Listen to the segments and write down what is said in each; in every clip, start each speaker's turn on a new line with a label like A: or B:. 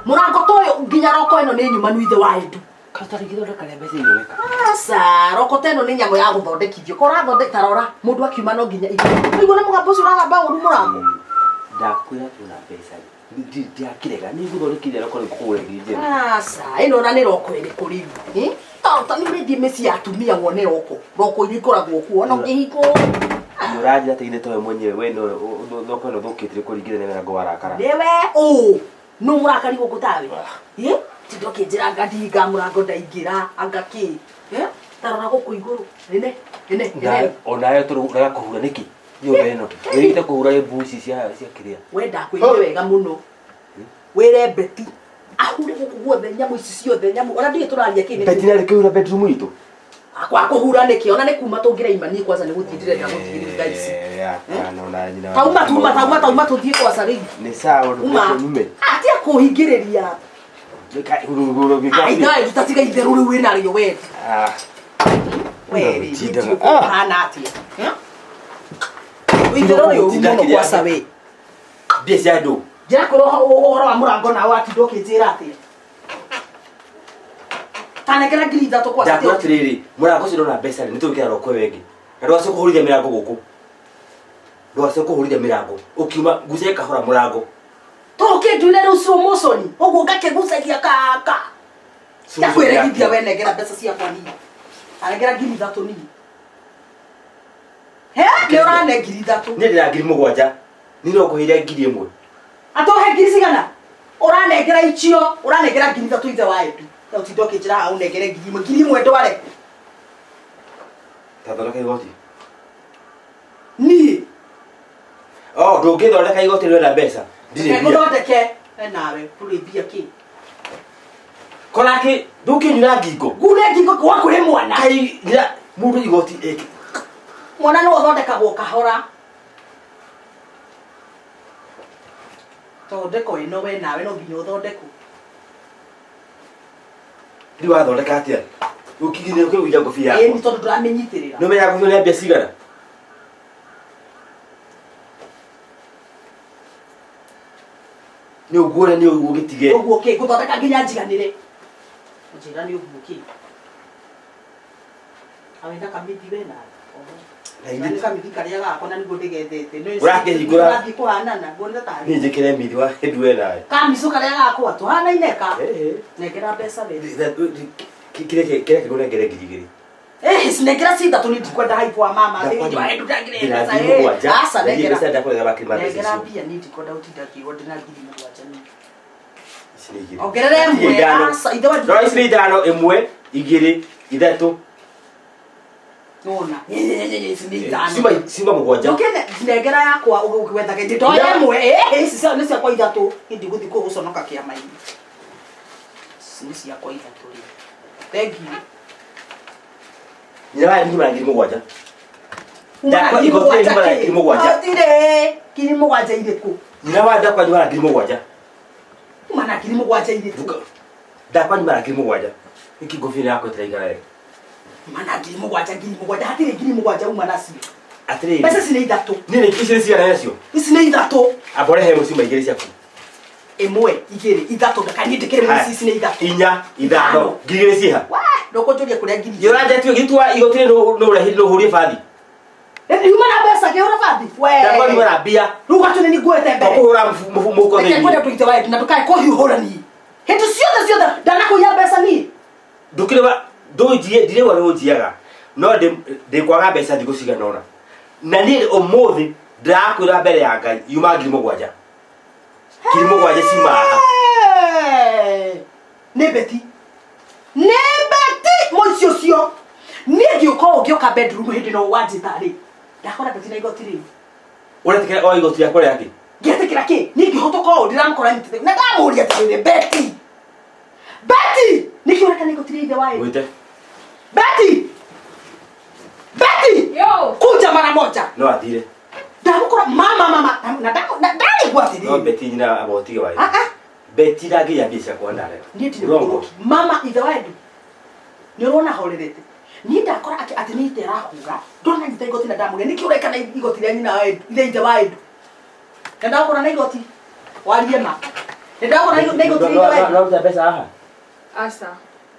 A: Mũrango ta ũyũ nginya roko ĩno nĩ nyumanu ithe wa Edu.
B: Katarĩ gĩthondeka rĩa mbeca ithondeka.
A: Aca, roko ta ĩno nĩ nyamũ ya gũthondekithio. Ko ũrathondeka ta rora, mũndũ akiuma no nginya igũrũ. Ũigua nĩ mũgambo ũcio ũragamba ũru mũrango.
B: Ndakwĩra twĩna mbeca. Ndiakĩrega nĩ ngũthondekithia roko rĩu ngũkũgũra ĩngĩ njerũ.
A: Aca, ĩno ona nĩ roko ĩrĩkũ rĩu? Ĩ? Ta ta nĩ ũrĩthiĩ mĩciĩ ya atumia wone roko. Roko iria ikoragwo kuo ona ũngĩhingwo.
B: Nĩ ũranjĩra atĩ ithe towe mwenyewe we nowe thoko ĩno thũkĩte kũringithania na ngo warakara.
A: Nĩwe ũ nũ mũrakari gũkũ tawe? Ĩ? Tinda ũkĩnjĩra anga ndinga mũrango ndaingĩra anga kĩ? Ĩ? Ta rora gũkũ igũrũ. Ĩne, ĩne, ĩne.
B: Onawe tũrĩ ũrega kũhura nĩkĩ? Nyũmba ĩno. Wĩrĩgĩte kũhura mbuci cia kĩrĩa.
A: We ndakwĩrire wega mũno. Wĩre Beti ahure gũkũ guothe nyamũ ici ciothe nyamũ ona ndiũĩ tũraria kĩ
B: Beti nĩ arĩ kũhura bedroom itũ.
A: Kwa kũhura nĩkĩ ona nĩ kuma tũngĩraima niĩ kwanza nĩ gũthiĩ ndĩrenda gũthiĩ rĩu thaa ici. Tauma tuma tauma tauma tũthiĩ kwaca rĩu.
B: Nĩ sawa
A: Uma.
B: ndũme.
A: Atia kũhingĩrĩria. Ai thaa tatiga itherũ rĩu wĩnarĩo we. We rĩ
B: Tindaga.
A: ũhana atĩa? Eh? Itherũ rĩũru mũno kwaca we.
B: Mbia cia andũ.
A: Ndĩrakwĩra ũhoro wa mũrango nawe watinda ũkĩnjĩra atĩa? Tanengera 3000 kwaca.
B: Ndakwĩra atĩrĩrĩ, mũrango ũcio ndona mbeca rĩ, nĩ tũgwĩkĩra roko ĩyo ĩngĩ. Na ndũgacoke kũhũrithia mĩrango gũkũ. Ndũgacoke kũhũrithia mĩrango. Ũkiuma ngucia kahora mũrango.
A: Tũkĩnduire rĩu slow motion ũguo ngakĩgucagia kaka. Ndakwĩregithia we nengera mbeca ciakwa niĩ. Anengera 3000 niĩ. He, nĩ ũrane 3000.
B: Niĩ ndĩna 7000. Niĩ no ngũheire 1000.
A: Atũhe ngiri cigana? Ũranengera icio, ũranengera 3000 ithe wa Edu. Na ũtinde ũkĩnjĩra haha ũnengere 1000, 1000 ndware.
B: Ta thondeka igoti.
A: Niĩ.
B: Oh, ndũngĩthondeka igoti rĩrĩ mbeca. Ndirĩ
A: Reke
B: mbia.
A: ngũthondeke. We nawe, ndũrĩ mbia kĩ.
B: Kora kĩ ndũkĩnyura ngingo.
A: Ngune ngingo kwa kũrĩ mwana.
B: Kai ngira mũndũ igoti ĩkĩ.
A: Mwana no ũthondekagwo kahora. Thondeko ĩno we nawe no nginya ũthondekwo.
B: Rĩu wathondeka atĩa? Ũkigithia ũkĩgũithia ngobia
A: Ĩĩ
B: yakwa.
A: nĩ tondũ ndũramĩnyitĩrĩra.
B: Nĩ ũmenyaga ngobia nĩ mbia cigana? Nĩ ũguo nĩ ũguo gĩtige.
A: Ũguo kĩ ngũthondeka nginya njiganĩre. Njĩra nĩ ũguo kĩ. Awe na kamithi we nawe.
B: Na ithe-
A: Nĩ kamithi karĩa gakwa na nĩguo ndĩgethete. Nĩ
B: Ũrakĩhingũra-
A: Ũrathiĩ kũhanana nguonire tarĩ.
B: Niĩ njĩkĩre mithi wa hĩndũ we nawe.
A: Kamicũ karĩa gakwa tũhanaine ka. Nengera mbeca we.
B: Kĩrĩa kĩrĩa kĩngũnengere 2000.
A: Eh, nengera ci ithatũ niĩ ndikwenda haibu wa mama. Thĩinĩ wa Edu ndangire
B: Ndĩna
A: mbeca.
B: 7000.
A: Aca
B: Nengera.
A: nengera.
B: Mbeca ndakũrega bakiri ma mbeca
A: Nengera
B: icio.
A: mbia niĩ ndikwenda gũtinda ngĩrwo ndĩna 7000 niĩ.
B: Ici nĩ igĩrĩ.
A: Ongerera
B: Ici nĩ
A: ĩmwe.
B: ithano.
A: Aca ithe wa
B: Rora ici nĩ ithano, ĩmwe, igĩrĩ, ithatũ.
A: Nona. Ici nĩ ithano.
B: Ciuma mũgwanja.
A: Ndũkĩne nengera yakwa ũgwethaga ĩndĩ ndoya ĩmwe. Eh, ici cia nĩ ciakwa ithatũ. Niĩ ndigũthiĩ kũu gũconoka kĩama-inĩ. Ici nĩ ciakwa ithatũ rĩ. Thengiũ.
B: Nyina wa nyuma na 7000.
A: Uma na
B: Ndakwa
A: ngiri
B: igoti
A: mũgwanja
B: nyuma na
A: kĩ?
B: 7000.
A: Gũtirĩ. 7000 irĩkũ?
B: Nyina wa ndakwa nyuma na 7000.
A: Uma na 7000 irĩkũ?
B: Nduka. Ndakwa nyuma na 7000. Niki ngobia yakwa ĩtiraigana wega.
A: Uma na 7000, 7000. Hatirĩ 7000 uma nacio.
B: Atĩrĩrĩ.
A: Mbeca ici nĩ ithatũ.
B: Niĩ nĩ ici nĩ cigana nacio.
A: Ici nĩ ithatũ.
B: Amba ũrehe ĩmwe ciuma igĩrĩ ciaku.
A: Ĩmwe, igĩrĩ, ithatũ. Ndakaniĩ ndĩkĩrĩ
B: Haya.
A: mũici, ici nĩ ithatũ.
B: Inya, ithano, 2000 ciĩha.
A: Wah, ndũkũnjũria kũrĩa ngiri.
B: Yũranjatio gĩtua igoti nĩ ũrehi nĩ ũhũrie bathi.
A: Nĩ nyuma na mbeca ngĩhũra bathi. We.
B: Ndakwa nyuma na mbia.
A: Rĩu gatũ nĩ nguoete mbere.
B: Kũhũra mũhuko
A: Reke
B: thĩinĩ.
A: ngwende ndũite wa na ndũkae kũhiũhũra niĩ. Hĩndĩ ciothe ciothe ndanakũiya mbeca niĩ.
B: Ndũkĩrĩ wa ndũnjie ndirĩ wa nũnjiaga. No ndĩkwaga mbeca thikũ cigana ũna. Na niĩ ũmũthĩ ndĩrakwĩra mbere ya Ngai yuma 7000. 7000 ciuma haha.
A: Hey! Nĩ Beti. Nĩ Beti mũici ũcio. Niĩ ngĩũka ũũ ngĩũka bedroom hĩndĩ ĩno wanjĩta rĩ. Ndakora Beti na igoti rĩu.
B: Ũretĩkĩra o igoti rĩakwa rĩake?
A: Ngĩetĩkĩra kĩ? Niĩ ngĩhũtũka ũũ ndĩramũkora nyitĩte. Na ndamũria atĩrĩrĩ Beti. Beti! Nĩkĩ ũreka na igoti rĩa ithe wa ĩ?
B: Mwĩte.
A: Beti! Beti!
C: Yo.
A: Kuja mara moja.
B: No athire.
A: Ndamũkora mama mama na ndarigua
B: No
A: atĩrĩrĩ.
B: Beti nyina abotige wayo.
A: Ah ah.
B: Beti ndangĩiya mbia ciakwa ndarega.
A: Niĩ ndirĩ
B: Ũrongo.
A: mũgũrũki. Mama ithe wa Edu. Nĩ ũrona horerete. Niĩ ndakora atĩ atĩ nĩ ite arahũra. Ndona nyita igoti na ndamũria nĩkĩ ũreka na igoti rĩa nyina wa Edu, rĩa ithe wa Edu. Na ndakora na igoti. Warie ma. Nĩ ndagũra na igoti rĩingĩ we.
B: Noruta mbeca haha.
C: Aca,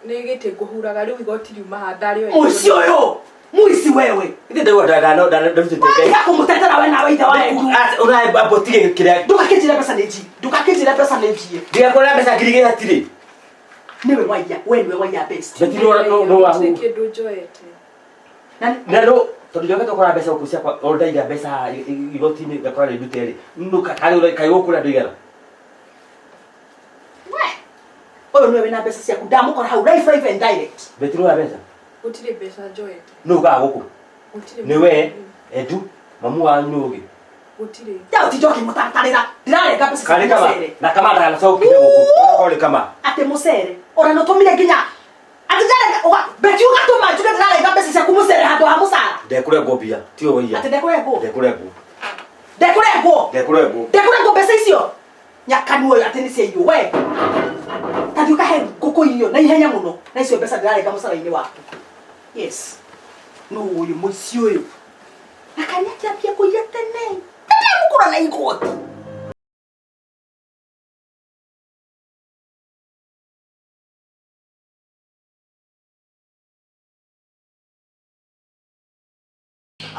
C: nĩ gĩtĩ ngũhuraga rĩu igoti riuma haha ndarĩoya.
A: Mũici ũyũ. Mũici wewe.
B: Ithe ndauga ndarutĩte mbeca.
A: Tiga kũmũtetera we nawe ithe wa Edu.
B: Ũraambotige kĩrĩa.
A: Ndũgakĩnjĩre mbeca nĩ njie. Ndũgakĩnjĩre mbeca nĩ njie.
B: Ndigakwĩra mbeca 2000 hatirĩ.
A: Nĩwe waiya, we nĩwe waiya mbeca.
B: Beti no wahu.
C: Gũtirĩ kĩndũ njoete.
A: Na
B: Na no tondũ njokete gũkora mbeca gũkũ ciakwa o ndaiga mbeca haha igoti-inĩ ngakora nĩ ndute rĩ. Nũ kaĩ gũkũ ũrĩa ndũigana.
A: we. Ũyũ nĩwe wĩna mbeca ciaku. Ndamũkora hau live live and direct.
B: Beti nĩ wa mbeca.
C: Gũtirĩ mbeca njoete.
B: Nũ ũkaga gũkũ?
C: Gũtirĩ.
B: Nĩ we Edu mamu wanyu nĩ ũngĩ.
C: Gũtirĩ.
A: Ya ũtinda ũkĩmũtatarĩra. Ndĩrarenga mbeca
B: Karĩ
A: ciaku
B: kama
A: mũcere.
B: na kama ndaganacoke gũkũ. Onakorwo nĩ kama.
A: Atĩ mũcere. Ona nĩ ũtũmire nginya atĩ ndĩrarenga Beti ũgatũma njuge ndĩrarenga mbeca ciaku mũcere handũ ha mũcara.
B: Ndekũrengwo mbia. Tiwe waiya.
A: Atĩ ndekũrengwo.
B: Ndekũrengwo.
A: Ndekũrengwo.
B: Ndekũrengwo.
A: Ndekũrengwo mbeca icio. Nyakanu ũyũ atĩ nĩ ciaiywo we. Ta thiĩ ũkahe ngũkũ irio na ihenya mũno na icio mbeca ndĩrarenga mũcara-inĩ waku. Yes. Nũ ũyũ mũici ũyũ. Na kanya akĩambia kũiya tene. Tene mũkũra na igoti.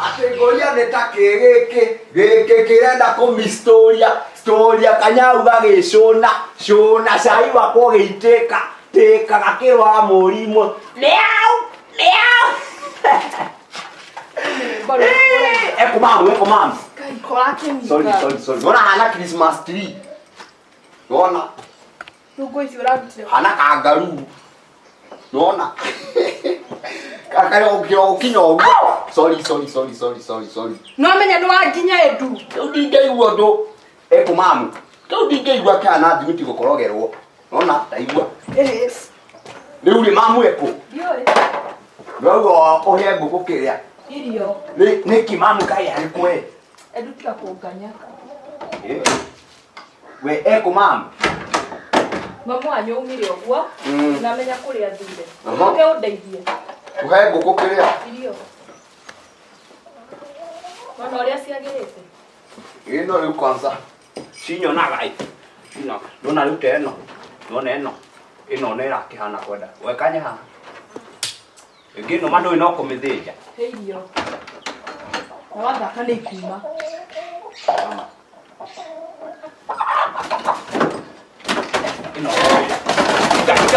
D: Atĩ ngũria nĩ ta kĩ gĩkĩ gĩkĩ kĩrenda kũmistoria storia kanyau gagĩcũna cũna cai wakwa ũgĩitĩka tĩka gakĩrwara mũrimũ miau miau. Eko mamu, eko mamu.
C: Ngai, korakĩnyita.
D: Sorry, sorry, sorry. Wona hana Christmas tree. Wona
C: Rĩu nguo ici ũrarutire kũ?
D: hana kangaroo. Wona kakarĩ ũkinya ũguo. Sorry, sorry, sorry, sorry, sorry, sorry.
C: No menya nĩ wanginya Edu.
D: Rĩu ndingĩigua ũndũ eko mamu. Rĩu ndingĩigua kĩhana thimiti gũkorogerwo. Nona ndaigua.
C: Yes.
D: Rĩu rĩ mamu eko.
C: Ndiũĩ.
D: Ndauga ũhe ngũkũ kĩrĩa.
C: Irio.
D: Nĩ nĩkĩ mamu kaĩ arĩ kwe?
C: Edu tiga kũnganya.
D: We eko mamu.
C: Mamu wanyu aumire ũguo.
D: Mm.
C: Ndinamenya kũrĩa athire.
D: Aha.
C: Ũke ũndeithie.
D: Ũhe ngũkũ kĩrĩa.
C: Irio. Wona ũrĩa ciagĩrĩte.
D: Ĩno rĩu kwanza cinyonaga ĩ. Ino nona rĩu ta ĩno. Nona ĩno. Ĩno nĩ ĩrakĩhana kwenda. Wekanye haha. Ĩngĩ ĩno ma ndũĩ no kũmĩthĩnja.
C: He irio. Na wathaka nĩ ikuma.
D: Ĩno.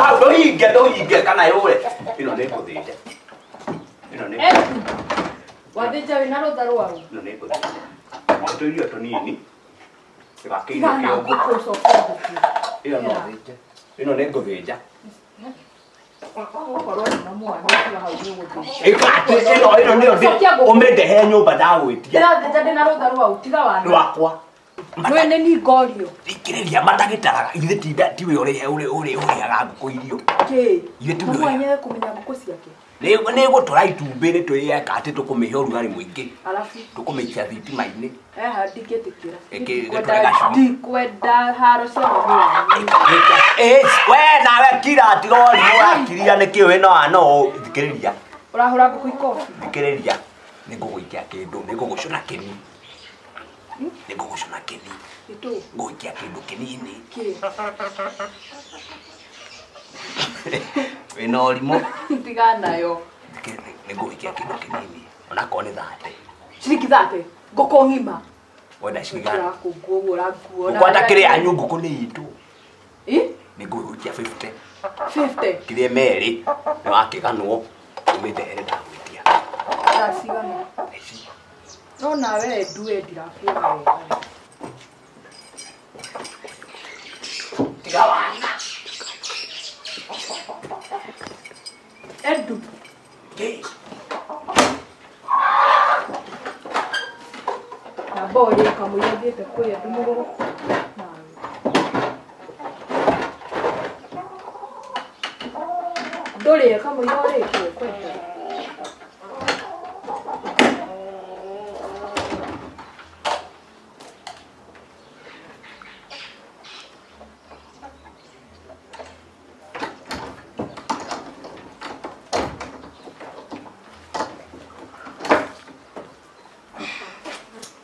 D: Hau ndũhinge ndũhinge kana yũre. Ĩno nĩ ngũthĩnja. Ĩno nĩ
C: Edu. Wathĩnja wĩna rũtha rwaũ.
D: ĩno nĩ ngũthĩnja. Tũirio tũnini. Gĩgakĩirio
C: Tigana
D: kĩongo.
C: ngũkũ ũcoke ngũkũ.
D: Ĩno no thĩnje. Ĩno nĩ ngũthĩnja.
C: Okorwo nĩ mamu wanyu tiga hau nĩ ũgũthĩnja.
D: Ĩka atĩ ĩno ĩno nĩyo
C: Cokia ngũkũ.
D: ũmĩndehe nyũmba ndagwĩtia.
C: Ndĩrathĩnja ndĩna rũtha rwaũ tiga wana.
D: Rwakwa.
C: Nĩ nĩ niĩ ngorio.
D: Thikĩrĩria matagĩtaraga ithuĩ tinda tiwe ũrĩhe ũrĩhaga ngũkũ irio.
C: Kĩ?
D: Ithuĩ tiwe
C: Mamu
D: ũrĩhaga.
C: wanyu ekũmenya ngũkũ ciake.
D: Nĩ gũtũra itumbĩ nĩ twĩyeka atĩ tũkũmĩhe ũrugarĩ mũingĩ.
C: Arabu
D: Tũkũmĩikia thitima-inĩ.
C: eha ndingĩtĩkĩra.
D: Ĩkĩ- gĩtũre gacui.
C: Ndikwenda haro cia mamu wanyu.
D: We nawe kira tiga ũrimũ ũrakiria nĩkĩ wĩna wana ũũ thikĩrĩria
C: Ũrahũra ngũkũ ikobi.
D: thikĩrĩria nĩ ngũgũikia kĩndũ nĩ ngũgũcũna kĩni nĩ ngũgũcũna kĩni
C: Gĩtũ.
D: ngũgũikia kĩndũ kĩnini
C: Kĩ?
D: wĩna ũrimũ
C: Tiga nayo.
D: nĩ ngũgũikia kĩndũ kĩnini onakorwo nĩ thate
C: Ciringi thate. Ngũkũ ng'ima.
D: wenda cigana
C: Ũrakũngua ũguo ũranguo.
D: ngwata kĩrĩa yanyu ngũkũ nĩ itũ
C: Ĩ?
D: nĩ ngũgũikia 50
C: 50.
D: kĩrĩa merĩ nĩ wakĩganwo ũmĩndehere ndagwĩtia
C: Thaa cigana?
D: Ici.
C: No nawe Edu we ndirakuona wega.
D: Tiga wana
C: Edu.
D: Kĩ?
C: Na mborie kamũira thiĩte kwĩ Edu mũgũrũ. Nawe. Ndũrĩe kamũira ũrĩkie kwenda.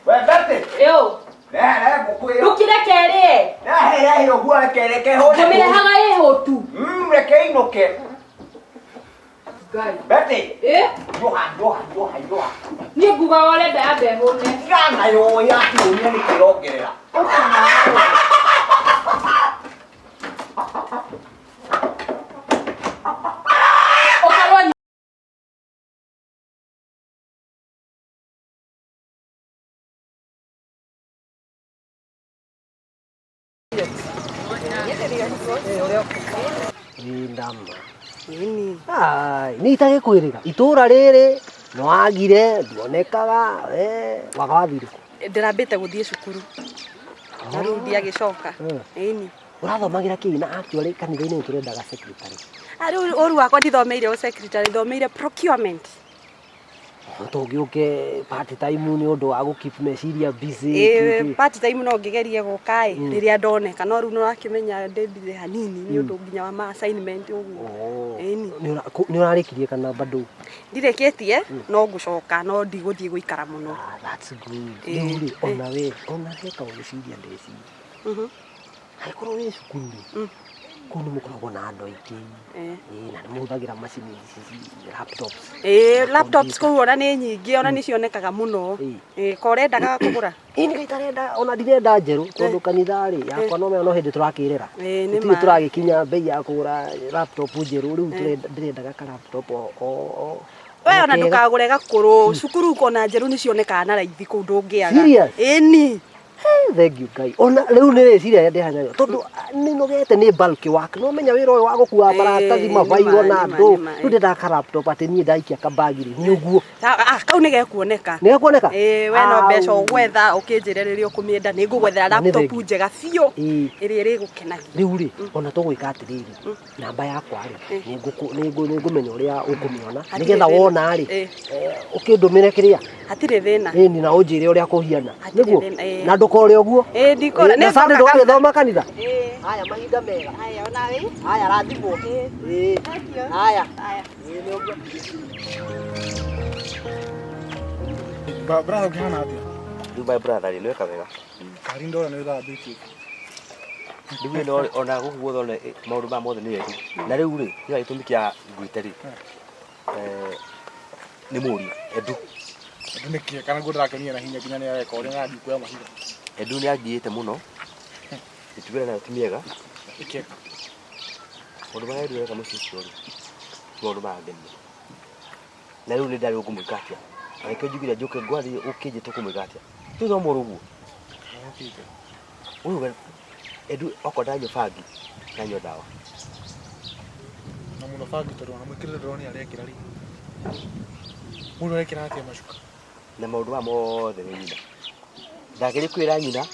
D: We Betty,
C: Yo.
D: rehe rehe ngũkũ ĩyo.
C: Ndũkĩreke ĩrĩe.
D: Rehe rehe ũguo Ũguo reke reke hũne.
C: Ngũmĩrehaga ĩ hũtu.
D: Reke inũke.
C: Ngai.
D: Betty.
C: Ĩ?
D: Njoha njoha njoha njoha.
C: Niĩ ngugaga ũrenda yambe ĩhũne.
D: Tiga nayo yakĩhũnia nĩ kwĩrongerera.
C: Ũkorwo
E: Ndama. Ai, nĩ itagĩkwĩrĩra itũra rĩrĩ nĩwagire nduonekaga eh, waga wathire kũ?
A: Ndĩrambĩte gũthiĩ cukuru na rĩu ndiagĩcoka. Ĩni.
E: Ũrathomagĩra kĩ na actually kanitha-inĩ nĩ tũrendaga secretary.
A: Ah, rĩu ũru wakwa ndithomeire ũ secretary, thomeire procurement.
E: Tũngĩũke part time nĩ ũndũ wa gũ keep meciria busy.
A: Ĩ
E: kĩ- kĩ.
A: part time no ngĩgerie gũka ĩ rĩrĩa ndoneka no rĩu nĩũrakĩmenya ndĩ busy hanini nĩ ũndũ nginya wa ma assignment ũguo.
E: Oh.
A: Ĩni.
E: Nĩ ũrarĩkirie kana bado?
A: Ndirĩkĩtie no ngũcoka no ndigũthiĩ gũikara mũno.
E: Ah, that's good.
A: Ĩ,
E: Rĩu rĩ,
A: ĩ.
E: ona we, ona he kaũgĩciria ndeciria. Angĩkorwo wĩ cukuru rĩ, kũu nĩ mũkoragwo na andũ aingĩ.
A: Ĩ.
E: Ĩ, na nĩ mũhũthagĩra macini ici laptops.
A: Ĩ laptops kũu ona nĩ nyingĩ ona nĩ cionekaga mũno.
E: Ĩ.
A: Ĩ ko ũrendaga kũgũra?
E: Ĩ nĩ itarenda ona ndirenda njerũ tondũ kanitha rĩ yakwa no menya no hĩndĩ tũrakĩrera.
A: Ĩ, nĩ
E: Tũtirĩ
A: ma.
E: tũragĩkinya bei ya kũgũra laptop njerũ rĩu ndĩrendaga ka laptop o o o
A: We ona
E: kega.
A: ndũkagũre gakũrũ cukuru ona njerũ nĩ cionekaga na raithi kũu ndũngĩaga.
E: Serious?
A: Ĩni.
E: Eh, thank you Ngai. Ona rĩu nĩ rĩciria rĩrĩa ndĩhana tondũ nĩ nogete nĩ bulk work. No menya wĩra ũyũ wa gũkua
A: Ĩ,
E: maratathi
A: nĩ
E: mabairwo
A: ma,
E: na
A: nĩ ma,
E: andũ.
A: nĩ ma,
E: Rĩu ndĩrendaga ka laptop atĩ niĩ ndaikia kabagi rĩ nĩ ũguo.
A: Ah, kau nĩ gekuoneka.
E: Nĩ gekuoneka?
A: Ĩ we no
E: Au.
A: mbeca ũgwetha ũkĩnjĩre rĩrĩa ũkũmĩenda nĩ ngũgwethera
E: Na nĩ
A: laptop
E: thengiũ.
A: njega biũ
E: Ĩ.
A: ĩrĩa ĩrĩgũkenagia.
E: Rĩu rĩ ona tũgwĩka atĩrĩrĩ namba yakwa rĩ nĩ ngũmenya ũrĩa ũkũmĩona
A: Hatirĩ
E: nĩgetha
A: thĩna.
E: wona rĩ
A: Ĩ.
E: ũkĩndũmĩre kĩrĩa
A: Hatirĩ thĩna.
E: ĩni na ũnjĩre ũrĩa kũhiana
A: Hatirĩ
E: nĩguo
A: thĩna, ĩ.
E: na ndũkore ũguo
A: Ĩ ndikũra.
E: Ĩ, na Sunday ndũgagĩthoma kanitha.
A: Ĩ.
E: Haya mahinda mega.
A: Haya onawe.
E: Haya rathimwo.
A: Ĩ.
E: Ĩ.
A: Thank you.
E: Haya.
A: Haya.
E: Ĩ, nĩ ũguo.
F: Brother ũkĩhana atĩa?
B: Rĩu my brother rĩ nĩweka wega.
F: Kari ndora nĩ ũthambĩtie.
B: Rĩu ĩno ona gũkũ guothe ona maũndũ maya mothe nĩ edu. Na rĩu rĩ kĩrĩa gĩtũmi kĩa ngwĩte rĩ nĩ mũriũ Edu.
F: Edu nĩ kĩĩ? Kana nguo ndĩrakenia na hinya nginya nĩ areka ũrĩa na ndikuoya mahiga.
B: Edu nĩ angiĩte mũno. Mĩtugĩre nayo ti mĩega.
F: Ĩkĩeka.
B: Maũndũ marĩa Edu areka mũciĩ ũcio rĩ ti maũndũ marangenia. Na rĩu nĩ ndarĩ ũkũmwĩka atĩa. Na nĩkĩo njugire njũke ngwarĩrie ũkĩnjĩte ũkũmwĩka atĩa. Rĩu no mũrũ ũguo.
F: Okĩte.
B: Ũyũ we Edu okorwo ndanyua bangi ndanyua ndawa.
F: Na mũno bangi tondũ ona mwĩkĩrĩre ndĩrona arekĩra rĩ. Mũndũ arekĩra atĩa macuka?
B: Na maũndũ maya mothe nĩ nyina. Ndageria kwĩra nyina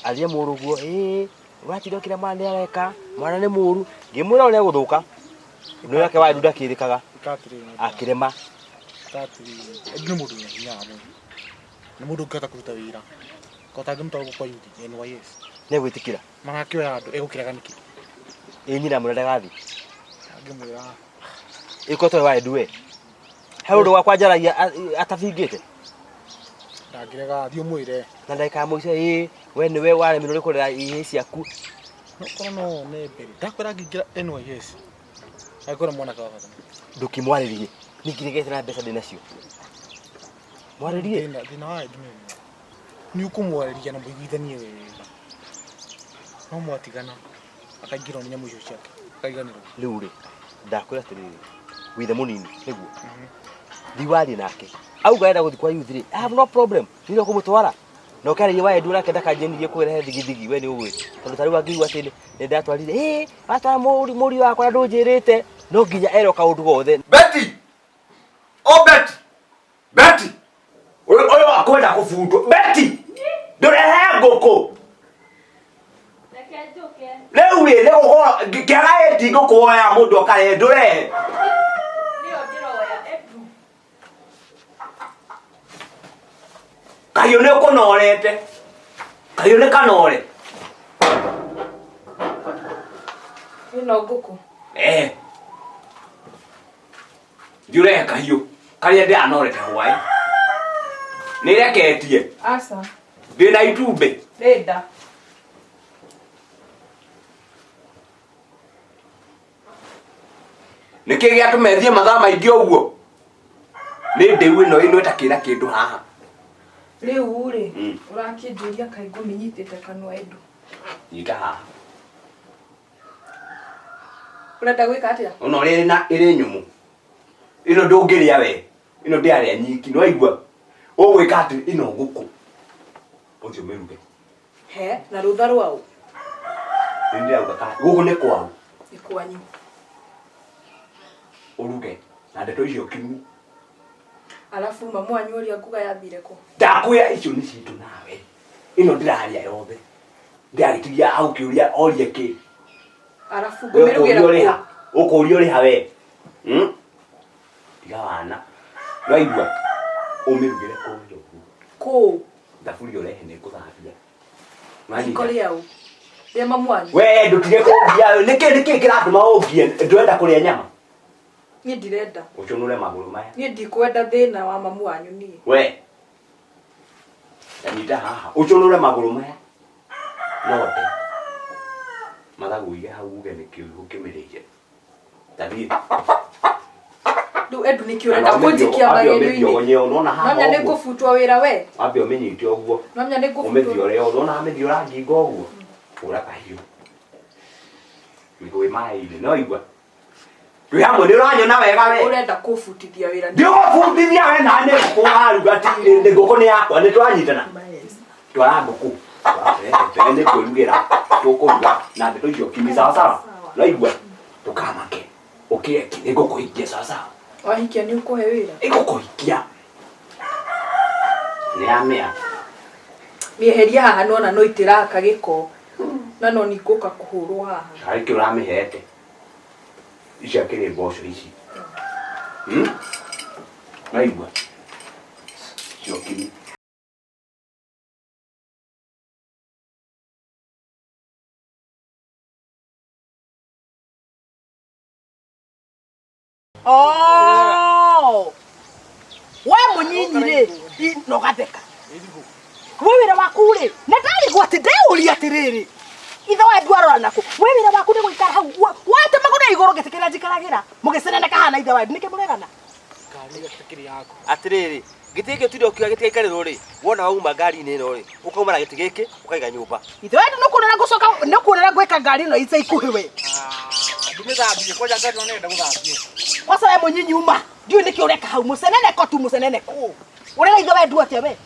B: athiĩ mũrũguo ĩĩ ũratinda ũkĩra mwana nĩ areka mwana nĩ mũru ngĩmwĩra ũrĩa egũthũka nĩ wake wa Edu ndakĩrĩkaga
F: Ĩka atĩrĩrĩ.
B: akĩrema.
F: Ĩka atĩrĩrĩ. Edu nĩ mũndũ wĩna hinya wa mwĩrĩ. Nĩ mũndũ ũngĩhota kũruta wĩra. Ko ũtangĩmũtwara gũkũ kwa yuthi NYS.
B: Nĩegwĩtĩkĩra.
F: Marakĩoya andũ egũkĩrega nĩkĩ?
B: Ĩ nyina amwĩra ndagathiĩ.
F: Angĩmwĩra.
B: Ĩko tondũ wa Edu we. He ũndũ wakwa njaragia atabingĩte.
F: Ndangĩrega thiĩ ũmwĩre.
B: Na ndagĩka ya mũico ĩĩ we nĩwe waremirwo nĩ kũrera ihĩĩ ciaku.
F: No korwo no wone mbere. Ndakwĩra angĩingĩra NYS. Angĩkorwo mwanake wa bata.
B: Ndũkĩmwarĩrie. Niĩ ngiregete na mbeca ndĩnacio. Mwarĩrie.
F: Thĩna wa Edu nĩ ũmwe. Nĩ ũkũmwarĩria na mũiguithanie wega. No mwatigana akaingĩrwo nĩ nyamũ icio ciake. Akariganĩrwo.
B: Rĩu rĩ ndakwĩra atĩrĩrĩ withe mũnini nĩguo. Thiĩ warie nake. Auga arenda gũthiĩ kwa youth rĩ I have no problem. Niĩ no kũmũtwara. Na ũkĩarĩria wa Edu nake ndakanjenirie kwĩrehe thigithigi we nĩ ũĩ. Tondũ ta rĩu angĩigua atĩ nĩ ndatwarire ĩĩ watwara mũriũ wakwa na ndũnjĩrĩte no nginya erwo kaũndũ gothe.
D: Betty! O Betty! Betty! Ũyũ ũyũ akwenda kũbundwo. Betty! Ndũrehe ngũkũ.
C: Reke njũke.
D: Rĩu rĩ nĩ gũkorwo kĩaga ĩti ngũkũ woya mũndũ akarehe ndũrehe.
C: Nĩyo ndĩroya Edu.
D: Kahiũ nĩ ũkũnorete. Kahiũ nĩ kanore.
C: Ĩno ngũkũ.
D: Eh. Thiĩ ũrehe kahiũ karĩa ndĩranorete hwaĩ. Nĩ ĩreketie.
C: Aca.
D: Ndĩna itumbĩ.
C: Rĩnda.
D: Nĩkĩ gĩatũma ĩthiĩ mathaa maingĩ ũguo? Nĩ ndĩu ĩno ĩno ĩtakĩrĩ na kĩndũ haha.
C: Rĩu rĩ,
D: Mm.
C: ũrakĩnjũria kaĩ ngũmĩnyitĩte kanua Edu.
D: Nyita haha.
C: Ũrenda gwĩka atĩa?
D: Ona ũrĩa ĩrĩ na ĩrĩ nyũmũ. Ĩno ndũngĩrĩa we. Ĩno ndĩarĩa nyiki. Nĩwaigua? Ũgwĩka atĩ ĩno ngũkũ. Ũthiĩ ũmĩruge.
C: He, na rũtha rwaũ?
D: Nĩ ndĩrauga ka gũkũ nĩ kwaũ.
C: Nĩ kwanyu.
D: Ũruge. Na ndeto icio kimu.
C: Alafu mamu wanyu ũrĩa nguga yathire kũ?
D: Ndakwĩra icio nĩ citũ nawe. Ĩno ndĩrarĩa yothe. Ndĩragĩtigia hau kĩũria orie kĩ.
C: Alafu
D: We
C: ngũmĩrugĩra
D: ũkũrio ũrĩha.
C: kũ?
D: Ũkũrio ũrĩha we. Hmm? Tiga wana. Nĩwaigua? Ũmĩrugĩre kũrĩa ũguo.
C: Kũ?
D: Thaburia ũrehe nĩ ngũthambia.
C: Riko
D: Nĩwanyita?
C: rĩaũ? Rĩa mamu wanyu?
D: We ndũtige kũngia. Nĩkĩ nĩkĩ kĩratũma ũngie? Ndũrenda kũrĩa nyama?
C: Niĩ ndirenda.
D: Ũcũnũre magũrũ maya.
C: Niĩ ndikwenda thĩna wa mamu wanyu niĩ.
D: We. Tanyita haha. Ũcũnũre magũrũ maya. Note. Mathagu ũige hau uge nĩkĩ ũkĩmĩrĩire. Tathiĩ.
C: Rĩu Edu nĩkĩ ũrenda kũnjikia magerio-inĩ?
D: Nona haha
C: Nwamenya nĩ
D: ũguo.
C: ngũbutwo wĩra we?
D: Wambe ũmĩnyite ũguo.
C: Nwamenya nĩ ngũbutwo.
D: Ũmĩthiore ũguo. Nona amĩthiora ngingo ũguo. Hũra kahiũ. Mĩgũĩ maĩ-inĩ. No igua. Twĩ hamwe nĩ ũranyona wega we.
C: Ũrenda kũbutithia wĩra.
D: Ndigũbundithia we na nĩ ngũkũ waruga ti nĩ ngũkũ nĩ yakwa nĩ twanyitana. Twara ngũkũ. Twara nĩ kwĩrugĩra tũkũruga na ndeto icio kimi sawa sawa. Ũraigua? Ndũkamake. Ũkĩre ki nĩ ngũkũhikia sawa sawa.
C: Wahikia nĩ ũkũhe wĩra?
D: Ĩgũkũhikia. Nĩ yamĩa.
C: Mĩeheria haha nona no itĩraka gĩko. Na no ningũka kũhũrwo haha.
D: Harĩ kĩ ũramĩhete? Ici akĩrĩ mboco ici. Hmm? Ũraigua? Icio kimi.
A: Oh! We mũnyinyi rĩ, no gatheka. We wĩra waku rĩ, na ndarigwo atĩ ndeyũria atĩrĩrĩ. Ithe wa Edu arora nakũ. We wĩra waku nĩ gũikara hau. Wate magũrũ igũrũ gĩtĩ kĩrĩa njikaragĩra. Mũgĩceneneka haha na ithe wa Edu nĩkĩ mũregana?
F: Ngari ĩyo ĩtakĩrĩ yaku.
B: Atĩrĩrĩ, gĩtĩ gĩkĩ ũtinde ũkiuga gĩtigaikarĩrwo rĩ, wona wauma ngari-inĩ ĩno rĩ, ũkauma na gĩtĩ gĩkĩ ũkaiga nyũmba.
A: Ithe wa Edu nĩũkuonera ngũcoka nĩũkuonera ngwĩka ngari ĩno ica ikuhĩ we.
F: Ndimĩthambie kwanja ngari ĩno nĩrenda gũthambio.
A: Kwanza we mũnyinyi uma. Ndiũĩ nĩkĩ ũreka hau mũceneneko tu mũceneneko. Ũrera ithe wa Edu atĩa we?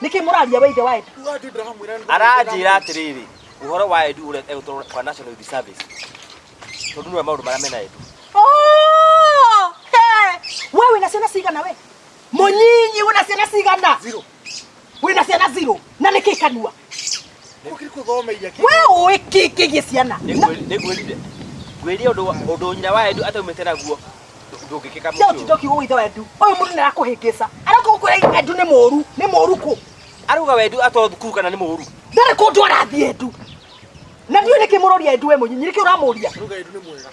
A: Nĩkĩ mũraria we ithe wa Edu?
F: Rĩu atĩ ndĩramwĩra nĩ-
B: Aranjĩra atĩrĩrĩ, ũhoro wa Edu ũrĩa egũtwarwo kwa National Youth Service. Tondũ nĩwe maũndũ marĩa mena Edu.
A: Oh! He! We wĩna ciana cigana we? Mũnyinyi wĩna ciana cigana?
F: Zero.
A: Wĩna ciana zero. Na nĩkĩ kanua?
F: Ũkiri kũthoma iria kĩ.
A: We ũĩ kĩ kĩgiĩ ciana?
B: Nĩngwĩrire. Ngwĩrire ũndũ ũndũ nyina wa Edu ataumĩte naguo ndũngĩkĩka
A: Cia
B: mũciĩ
A: ũtinda
B: ũyũ.
A: ũkiuga ithe wa Edu. Ũyũ mũndũ nĩarakũhĩngĩca. Aroka gũkwĩra Edu nĩ mũũru. Nĩ mũũru kũ?
B: Arauga we Edu atwarwo thukuru kana nĩ mũũru.
A: Ndarĩ kũndũ arathiĩ Edu. Na ndiũĩ nĩkĩ mũroria Edu we mũnyinyi. Nĩkĩ ũramũria?
F: Ruga Edu nĩ mwega.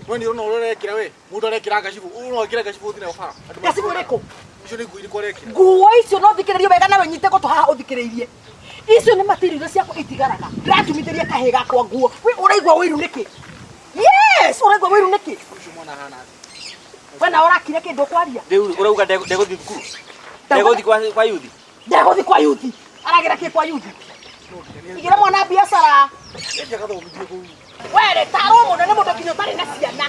F: We nĩ ũrona ũrĩa ũrekĩra we. Mũndũ arekĩra ngacibũ. Ũũ no ekĩre ngacibũ ũthiĩ nayo bara. Andũ
A: Ngacibũ ĩrĩkũ?
F: Icio nĩ nguo irĩkũ arekĩra?
A: Nguo icio no thikĩrĩrie wega nawe nyite gũtũ haha ũthikĩrĩirie. Icio nĩ material ciakwa itigaraga. Ndĩratumithĩria kahĩĩ gakwa nguo. We ũraigua ũiru nĩkĩ? Yes, ũraigua ũiru nĩkĩ?
F: Ũcio mwana ahana atĩa?
A: We nawe ũrakire kĩndũ ũkwaria?
B: Rĩu ũrauga ndegũthiĩ thukuru. Ndegũthiĩ kwa yuthi.
A: Ndegũthiĩ kwa yuthi. Aragĩra kĩ kwa yuthi? Igĩra mwana biacara.
F: Endia agathomithio kũu.
A: Were tarwo mũno nĩ mũndũ nginya ũtarĩ na ciana.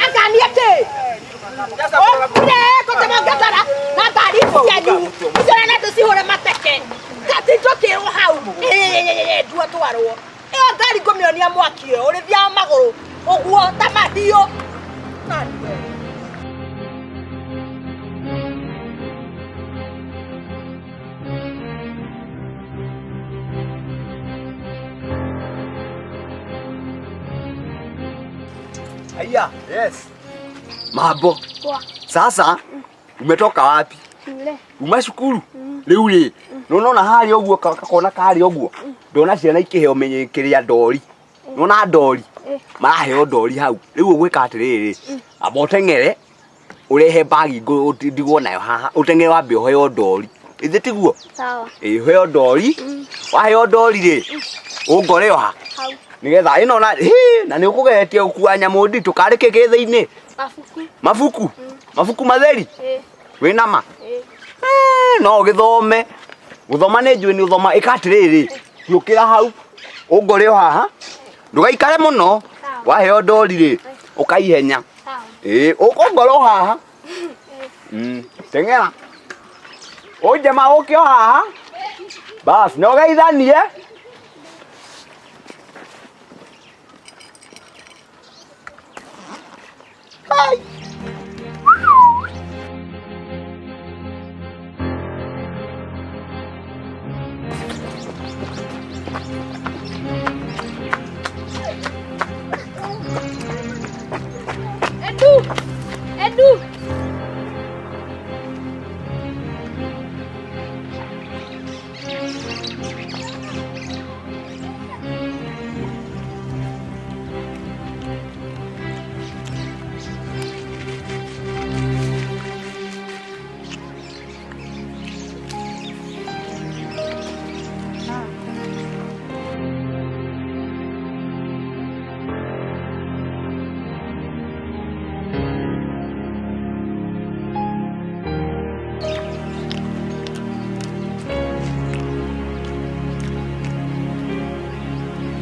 A: Angania kĩ? Okire kũtemangĩtara na ngari ici cianyu. Icio na tũcihũre mateke. Gatindo kĩrwo hau. Ndua twarwo. Ĩyo ngari ngũmĩonia mwaki ĩyo ũrĩthiaga magũrũ ũguo ta mahiũ. Nani we?
D: Haya, yes. Mambo.
G: Poa.
D: Sasa umetoka wapi?
G: Shule.
D: Uma cukuru? Rĩu rĩ, nĩũnona harĩa ũguo gakona karĩa ũguo? Ndona ciana ikĩheo kĩrĩa ndori. Nĩwona ndori?
G: Eh.
D: Maraheo ndori hau. Rĩu ũgwĩka atĩrĩrĩ, amba ũteng'ere ũrehe mbagi ndigwo nayo haha, ũteng'ere wambe ũheo ndori. Ithĩ tiguo?
G: Sawa.
D: Ĩ, ũheo ndori. Waheo ndori rĩ, ũngore o ha?
G: Hau.
D: Nĩgetha ĩno na hĩ na nĩ ũkũgeretie gũkua nyamũ nditũ karĩ kĩ kĩ thĩinĩ?
G: Mabuku.
D: Mabuku? Mabuku matheri?
G: Ĩĩ.
D: Wĩna ma?
G: Ĩĩ.
D: Eh, no ũgĩthome. Gũthoma nĩ njũĩ nĩ ũthoma. Ĩka atĩrĩrĩ, hiũkĩra hau, ũngore o haha. Ndũgaikare mũno. Waheo ndori rĩ, ũkaihenya.
G: Sawa.
D: Ĩĩ, ũkũngora o haha. Teng'era. Ũnjema ũke o haha. Bas, na ũgeithanie. Hai.
G: Edu! Edu!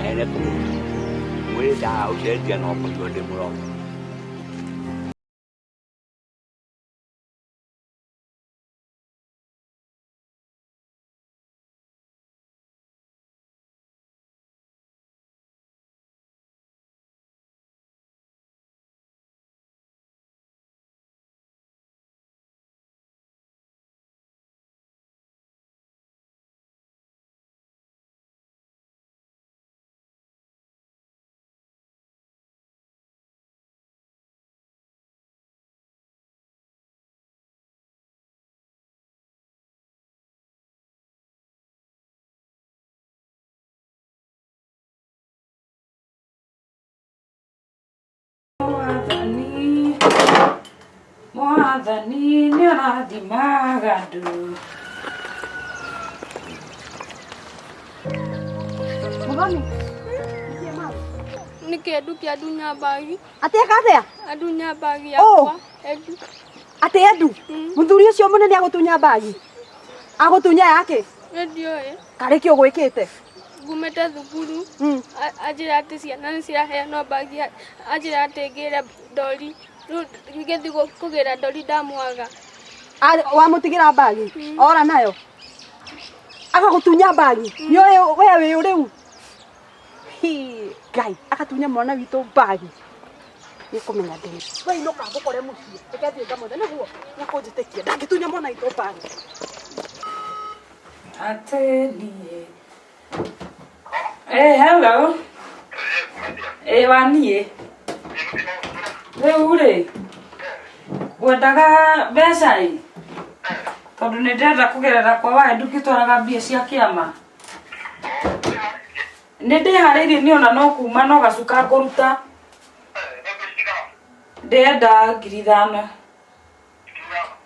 D: Ene kũ mwĩrĩ ndaũcenjia no kũigua ndĩ mũrogi.
H: Mwathani, Mwathani nĩarathimaga andũ.
A: Mũthoni.
G: Nĩ kĩndũ kĩa ndunya mbagi.
A: Atĩ eka atĩa?
G: Andunya mbagi
A: Ũ.
G: yakwa. Edu.
A: Atĩ Edu? Mũthuri ũcio mũnene agũtunya mbagi? Agũtunya yake?
G: Nĩ ndiũĩ.
A: Karĩ kĩ ũgwĩkĩte?
G: Ngumĩte thukuru. Anjĩra atĩ ciana nĩ ciraheanwo mbagi. Anjĩra atĩ ngĩre ndori. Rĩu ngĩthiĩ kũgĩra ndori ndamwaga.
A: Wamũtigĩra mbagi? Ora nayo? Agagũtunya mbagi? Nĩ ũĩ we wĩ ũ rĩu? Hi, Ngai, agatunya mwana witũ mbagi. Nĩkũmenya ndĩ. We inũka ngũkore mũciĩ. Reke thiĩ ngamwethe nĩguo nĩekũnjĩtĩkia. Ndangĩtunya mwana witũ mbagi.
H: Atĩ niĩ. Eh, hello. Eh, wa niĩ. Rĩu rĩ, ngwendaga mbeca ĩ, tondũ nĩ ndĩrenda kũgerera kwa wa Edu ngĩtwaraga mbia cia kĩama. Nĩ ndĩharĩirie niĩ ona no kuma no gacuka ngũruta. Ndĩrenda 5,000.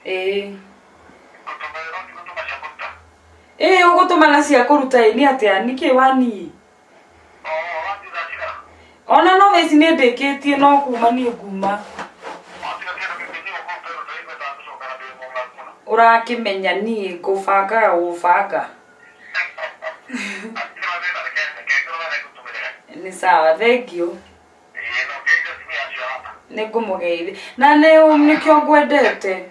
H: Ĩĩ. Ĩĩ ũgũtũma na cia kũruta ĩ nĩ atĩa nĩkĩ wa niĩ? Ona no thaa ici nĩ ndĩkĩtie no kuma niĩ nguma. Ũrakĩmenya niĩ ngũbangaga gũbanga. Nĩ sawa, thengiũ. Nĩ ngũmũgeithia. Na nĩkĩo ngwendete.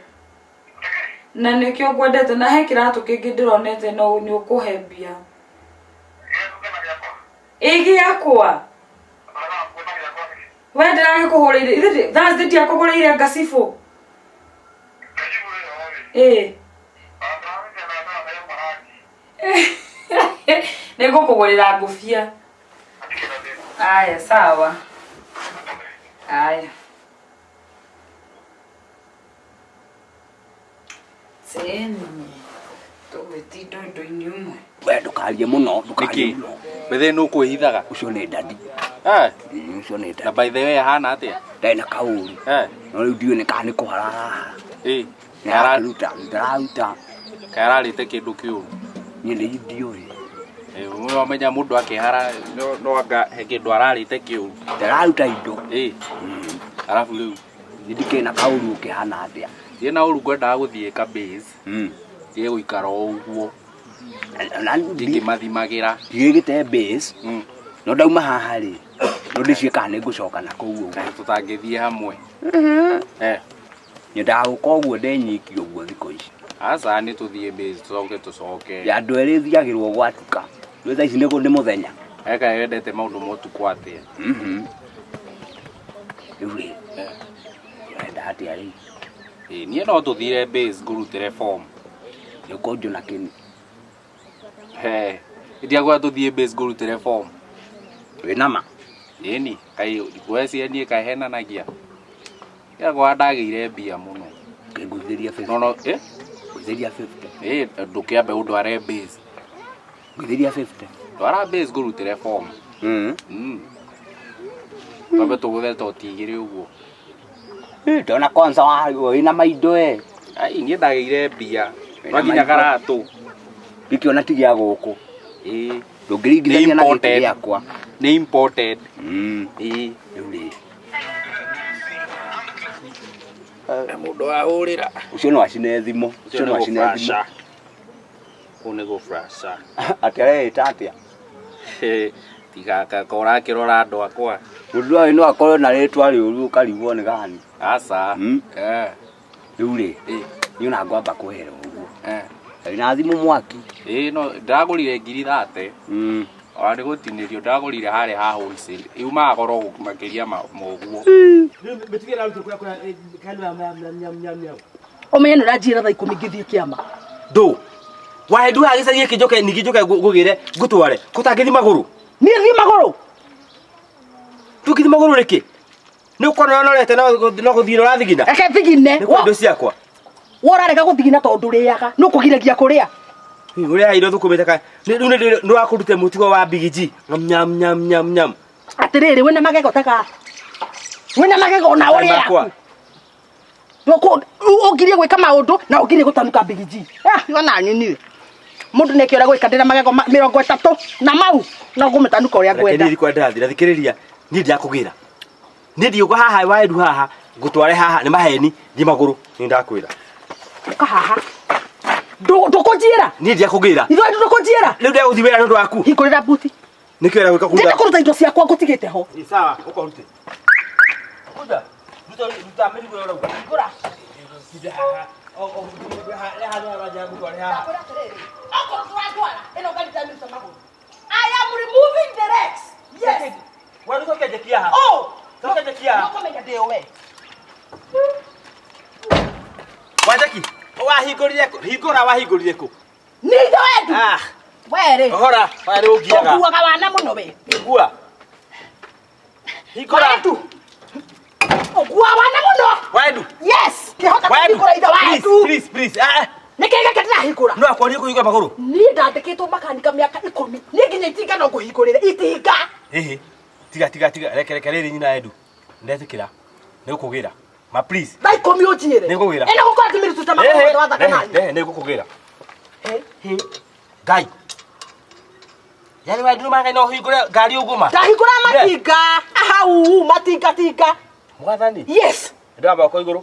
H: Na nĩkĩo ngwendete na he kĩratũ kĩngĩ ndĩronete no nĩ ũkũhe mbia. Ĩ gĩakwa. We ndĩragĩkũhũrĩire ithe Thursday ndiakũgũrĩire ngacibũ. Ĩ. Nĩ ngũkũgũrĩra ngũbia. Aya, sawa. Aya. Seni. Tũgwĩtinda ũndũ-inĩ ũmwe.
D: We ndũkarie mũno, ndũkarie
I: Nĩkĩ?
D: mũno.
I: Bethe nũ kwĩhithaga?
D: Ũcio nĩ dadi.
I: Eh.
D: Ũcio nĩ dadi.
I: Na by the way ahana atĩa?
D: Ndarĩ na kaũru.
I: Eh.
D: No rĩu ndiũĩ nĩ kana nĩ kũhara arahara.
I: Ĩ.
D: Nĩ arakĩruta, ndararuta.
I: Kaĩ ararĩte kĩndũ kĩũru?
D: Niĩ nĩ ndiũĩ.
I: Wamenya mũndũ akĩhara no anga he kĩndũ ararĩte kĩũru.
D: Ndĩraruta indo.
I: Arabu rĩu
D: nĩ ndikĩna kaũru ũkĩhana atĩa.
I: Thiĩ na ũru ngwendaga gũthiĩ ka base. Thiĩ gũikara o ũguo. Ndikĩmathimagĩra.
D: Ndigĩte base. No ndauma haha rĩ. No ndĩciĩ kana nĩ ngũcoka na kũu ũguo.
I: Tũtangĩthiĩ hamwe.
D: Nyendaga gũka ũguo ndenyiki ũguo thikũ ici.
I: Aca nĩ tũthiĩ base tũcoke tũcoke.
D: Ya andũ erĩ thiagĩrwo gwatuka. Rĩu thaa ici nĩ mũthenya.
I: Eka wendete maũndũ ma ũtukũ atĩa.
D: Rĩu rĩ. Ũrenda atĩa rĩu?
I: Niĩ no tũthire base ngũrutĩre form.
D: Nĩ ũkũnjũna kĩni.
I: Ndiakwĩra tũthiĩ base ngũrutĩre form.
D: Wĩna ma?
I: Ĩni, kaĩ ngweciria niĩ kaĩ henanagia. Yakwa ndagĩire mbia mũno.
D: Ngũithĩria 50.
I: No no,
D: Ngũithĩria 50.
I: Ndũkĩambe ũndware base.
D: Ngũithĩria 50.
I: Ndwara base ngũrutĩre form. Twambe tũgũthe toti igĩrĩ ũguo.
D: Ndona kwanza wĩna maindo e.
I: Ai, niĩ ndagĩire mbia. No nginya karatũ.
D: Gĩkĩ ona ti gĩa gũkũ. Ndũngĩringithania na gĩkĩ gĩakwa.
I: Nĩ imported.
D: Rĩu rĩ.
I: Mũndũ ahũrĩra.
D: Ũcio no acine thimũ. Ũcio no acine thimũ.
I: Kũu nĩ gũflasha.
D: Atĩ areĩta atĩa?
I: Tiga ka ũrakĩrora andũ akwa.
D: Mũndũ ũyũ no akorwo na rĩtwa rĩũru ũkarigwo nĩ gani.
I: Aca.
D: Rĩu rĩ, niĩ ona ngwamba kwehera ũguo. Wĩna thimũ mwaki.
I: No ndĩragũrire ngiri 30. Ona nĩ gũtinĩrio ndĩragũrire harĩa ha wholesale. Yumaga goro makĩria ma ũguo.
A: Ũmenye nĩ ũranjĩra thaa 10 ngĩthiĩ kĩama.
B: Ndũ. Wahendu haha gĩcagi gĩkĩ njoke ningĩ njoke ngũgĩre ngũtware. Kũtangĩthiĩ magũrũ.
A: Niĩ thiĩ magũrũ.
B: Tũngĩthiĩ magũrũ nĩkĩ? Nĩ ũkona ũnorete no gũthiĩ ũrathigina.
A: Reke thigine.
B: Nĩ kwa indo ciakwa.
A: Wo ũrarega gũthigina tondũ ũrĩaga. Nĩ ũkũgiragia kũrĩa.
B: Ũrĩa irio thũkũmĩte ka rĩu nĩ wakũrute mũtugo wa bigiji. Nyam nyam nyam nyam.
A: Atĩrĩrĩ wĩna magego taga. Wĩna magego na ũrĩa. Ũngirie gwĩka maũndũ na ũngirie gũtanuka bigiji. Ona nyini. Mũndũ nĩkĩo ũrĩa gwĩka ndĩna magego 30 na mau no ngũmĩtanuka ũrĩa ngwenda.
B: Reke niĩ kwenda thira thikĩrĩria niĩ ndirakũgĩra. Niĩ ndiũka haha waendu haha ngũtware haha nĩ maheni thiĩ magũrũ nĩ ndakwĩra.
A: Ũka haha. Ndũkũnjiĩra?
B: Niĩ ndirakũgĩra.
A: Ithuĩ ndũkũnjiĩra?
B: Rĩu ndĩragũthiĩ wĩra nĩ ũndũ waku.
A: Hingũrĩra buti.
B: Nĩkĩo ũrĩa gwĩka
A: Ndĩrenda kũruta indo ciakwa ngũtigĩte ho.
B: Sawa, ũka ũrute. Kuja. Ruta mĩrigo ĩyo ũrauga.
A: Hingũra.
B: Tinda haha.
A: Okorwo tũratwara ĩno ngari ndamĩruta magũrũ. I am removing the legs. Yes.
B: Wewe ndoke njekia haha.
A: Oh,
B: ndoke njekia haha.
A: Ndokomenya ndĩyo we.
B: Wanjaki, wahingũrire kũ? Hingũra wahingũrire kũ?
A: Nĩ ithe wendu. We rĩ.
B: Ohora, wa rĩ ũngiaga.
A: Ũkuaga wana mũno we.
B: Hingũra. Hingũra.
A: Wendu. Ũkuaga wana mũno.
B: Wendu.
A: Yes. Kĩhota kũhingũra ithe wendu.
B: Please, please.
A: Nĩ kĩĩ gĩkĩ ndĩrahingũra?
B: No akwarie kũhingũra magũrũ.
A: Niĩ ndandĩkĩtwo makanika mĩaka 10. Niĩ nginya itinga no ngũhingũrĩre. Itinga.
B: Hihi. Tiga tiga tiga reke reke rĩrĩ nyina Endu. Ndetĩkĩra. Nĩ ũkũgĩra. Ma please.
A: Thaa 10 ũnjĩre.
B: Nĩ ngũgĩra.
A: Ĩno gũkorwo ndĩmĩrutĩte magũrũ wathaka nani.
B: Nĩ ngũkũgĩra. Ngai. Yani wendu nĩ no ũhingũre ngari ũguo ma.
A: Ndahingũra matinga. Ahau matinga tinga.
B: Mwathani.
A: Yes.
B: Ndoa moko igũrũ.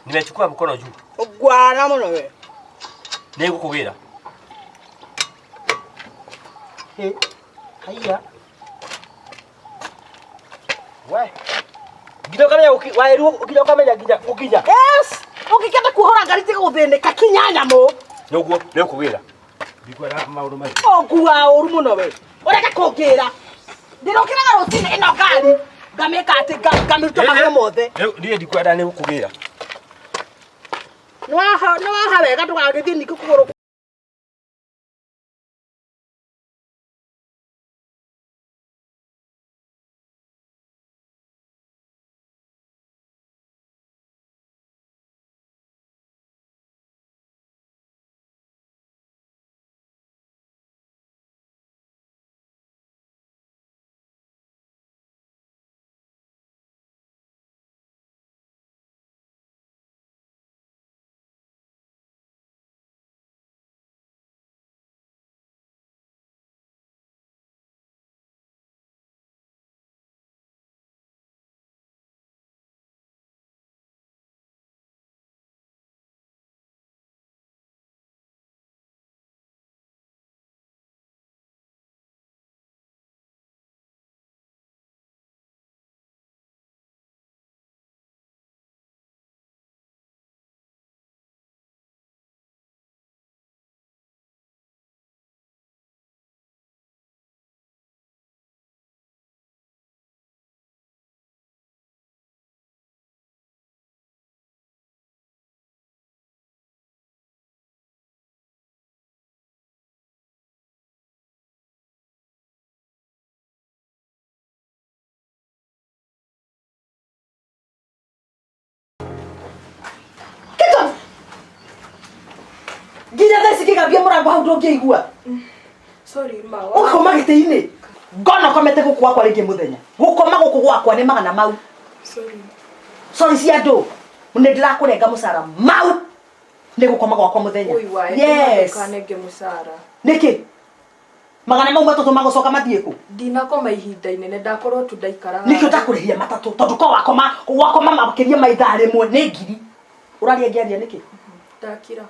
B: Nimechukua mkono juu.
A: Ũgwana mũno we.
B: Nĩ ngũkũgĩra. Haiya. We. Nginya ũkamenya waĩrwo nginya ũkamenya nginya gũkinya.
A: Yes. Ũngĩkenda kuohora ngari tiga gũthĩnĩka kinya nyamũ.
B: Nĩguo nĩ ũkũgĩra. Ndikwenda maũndũ maingĩ.
A: Ũnguaga ũru mũno we. Ũreke kũngĩra. Ndĩrokĩraga rũcinĩ ĩno ngari. Ngamĩka atĩ ngamĩruta magũrũ mothe.
B: Rĩu niĩ ndikwenda nĩ gũkũgĩra.
A: Nĩ waha wega ndũgagĩthiĩ ningĩ kũgũrũ cikĩgambia mũrango hau ndũngĩigua.
C: Sorry ma.
A: Ũgakoma gĩtĩ-inĩ. Ngona ũkomete gũkũ gwakwa rĩngĩ mũthenya. Gũkoma gũkũ gwakwa nĩ magana mau.
C: Sorry.
A: Sorry cia andũ. Nĩ ndĩrakũrenga mũcara mau. Nĩ gũkoma gwakwa mũthenya.
C: Oi wa.
A: Yes.
C: Ndũkanenge mũcara.
A: Nĩkĩ? Magana mau matatũ magũcoka mathiĩ kũ?
C: Ndinakoma ihinda inene ndakorwo tu ndaikaraga.
A: Nĩkĩo ndakũrĩhia matatũ tondũ ko wakoma wakoma makĩria ma ithaa rĩmwe nĩ ngiri. Ũraria ngĩaria nĩkĩ?
C: Ndakira.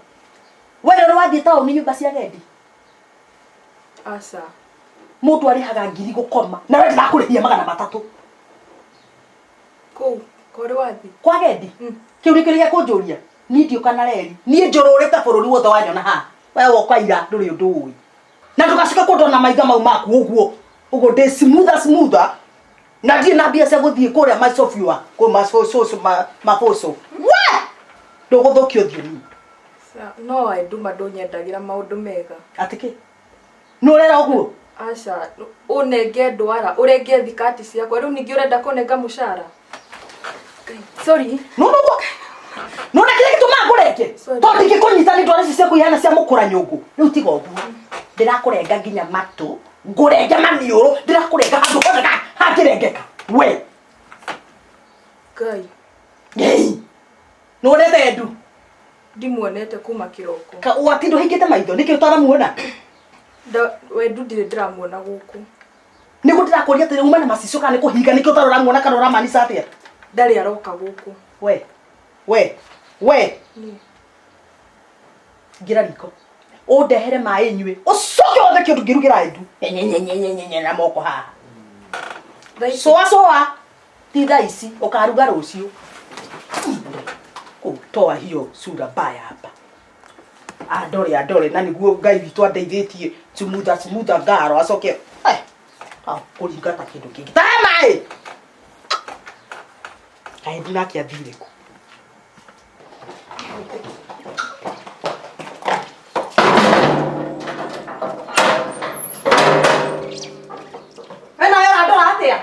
A: We rĩrĩ wathiĩ taũni nyũmba cia gendi?
C: Aca.
A: Mũndũ arĩhaga ngiri gũkoma na we ndĩrakũrĩhia magana matatũ.
C: Kũu kũrĩ wathi?
A: Kwa gendi? Kĩu nĩkĩo gĩa kũnjũria. Niĩ ndiũka na reri. Niĩ njũrũrĩte bũrũri wothe wanyona haha. We woka ira ndũrĩ ũndũ ũĩ. Na ndũgacoke kũndona maitho mau maku ũguo. Ũguo ndĩ smoother smoother. Na ndirĩ na mbia cia gũthiĩ kũrĩa macobiwa kũ macoco maboco. We! Ndũgũthũkia ũthiũ niĩ.
C: No Enduma ndũnyendagĩra maũndũ mega.
A: Atĩ kĩ? Nĩ ũrera ũguo?
C: Aca, ũnenge ndwara, ũrenge thikati ciakwa, rĩu ningĩ ũrenda kũnenga mũcara. Sorry.
A: No no no. No na kĩrĩa gĩtũmaga ngũrenge? Tondũ ndingĩkũnyita nĩ ndwara ici ciaku ihana cia mũkũra nyũngũ. Rĩu tiga ũguo. Ndĩrakũrenga nginya matũ, ngũrenge maniũrũ, ndĩrakũrenga handũ hothe hangĩrengeka. We.
C: Ngai.
A: Ngai. Nĩ wonete Endu?
C: Ndimuonete kuma kĩroko.
A: Ka watinda ũhingĩte maitho, nĩkĩ ũtaramuona?
C: Wendu ndirĩ ndĩramuona gũkũ.
A: Nĩguo ndĩrakũria atĩrĩ uma na macicio kana nĩ kũhinga nĩkĩo ũtaramuona kana ũramanica atĩa?
C: Ndarĩ aroka gũkũ.
A: We. We. We. Ngira riko. Ũndehere maĩ nyue. Ũcoke wothe kĩndũ ngĩrugĩra Endu. Nyenyenyenyenyenye na moko haha. Coa coa. Ti thaa ici ũkaruga rũciũ. Kutoa hiyo sura mbaya hapa. Andore andore na niguo Ngai witũ andeithĩtie smooth smooth ngaro acoke eh kũringa ta kĩndũ kĩngĩ. Tahe maĩ. Kaĩ nake athire kũ? We nawe ũrandora atĩa?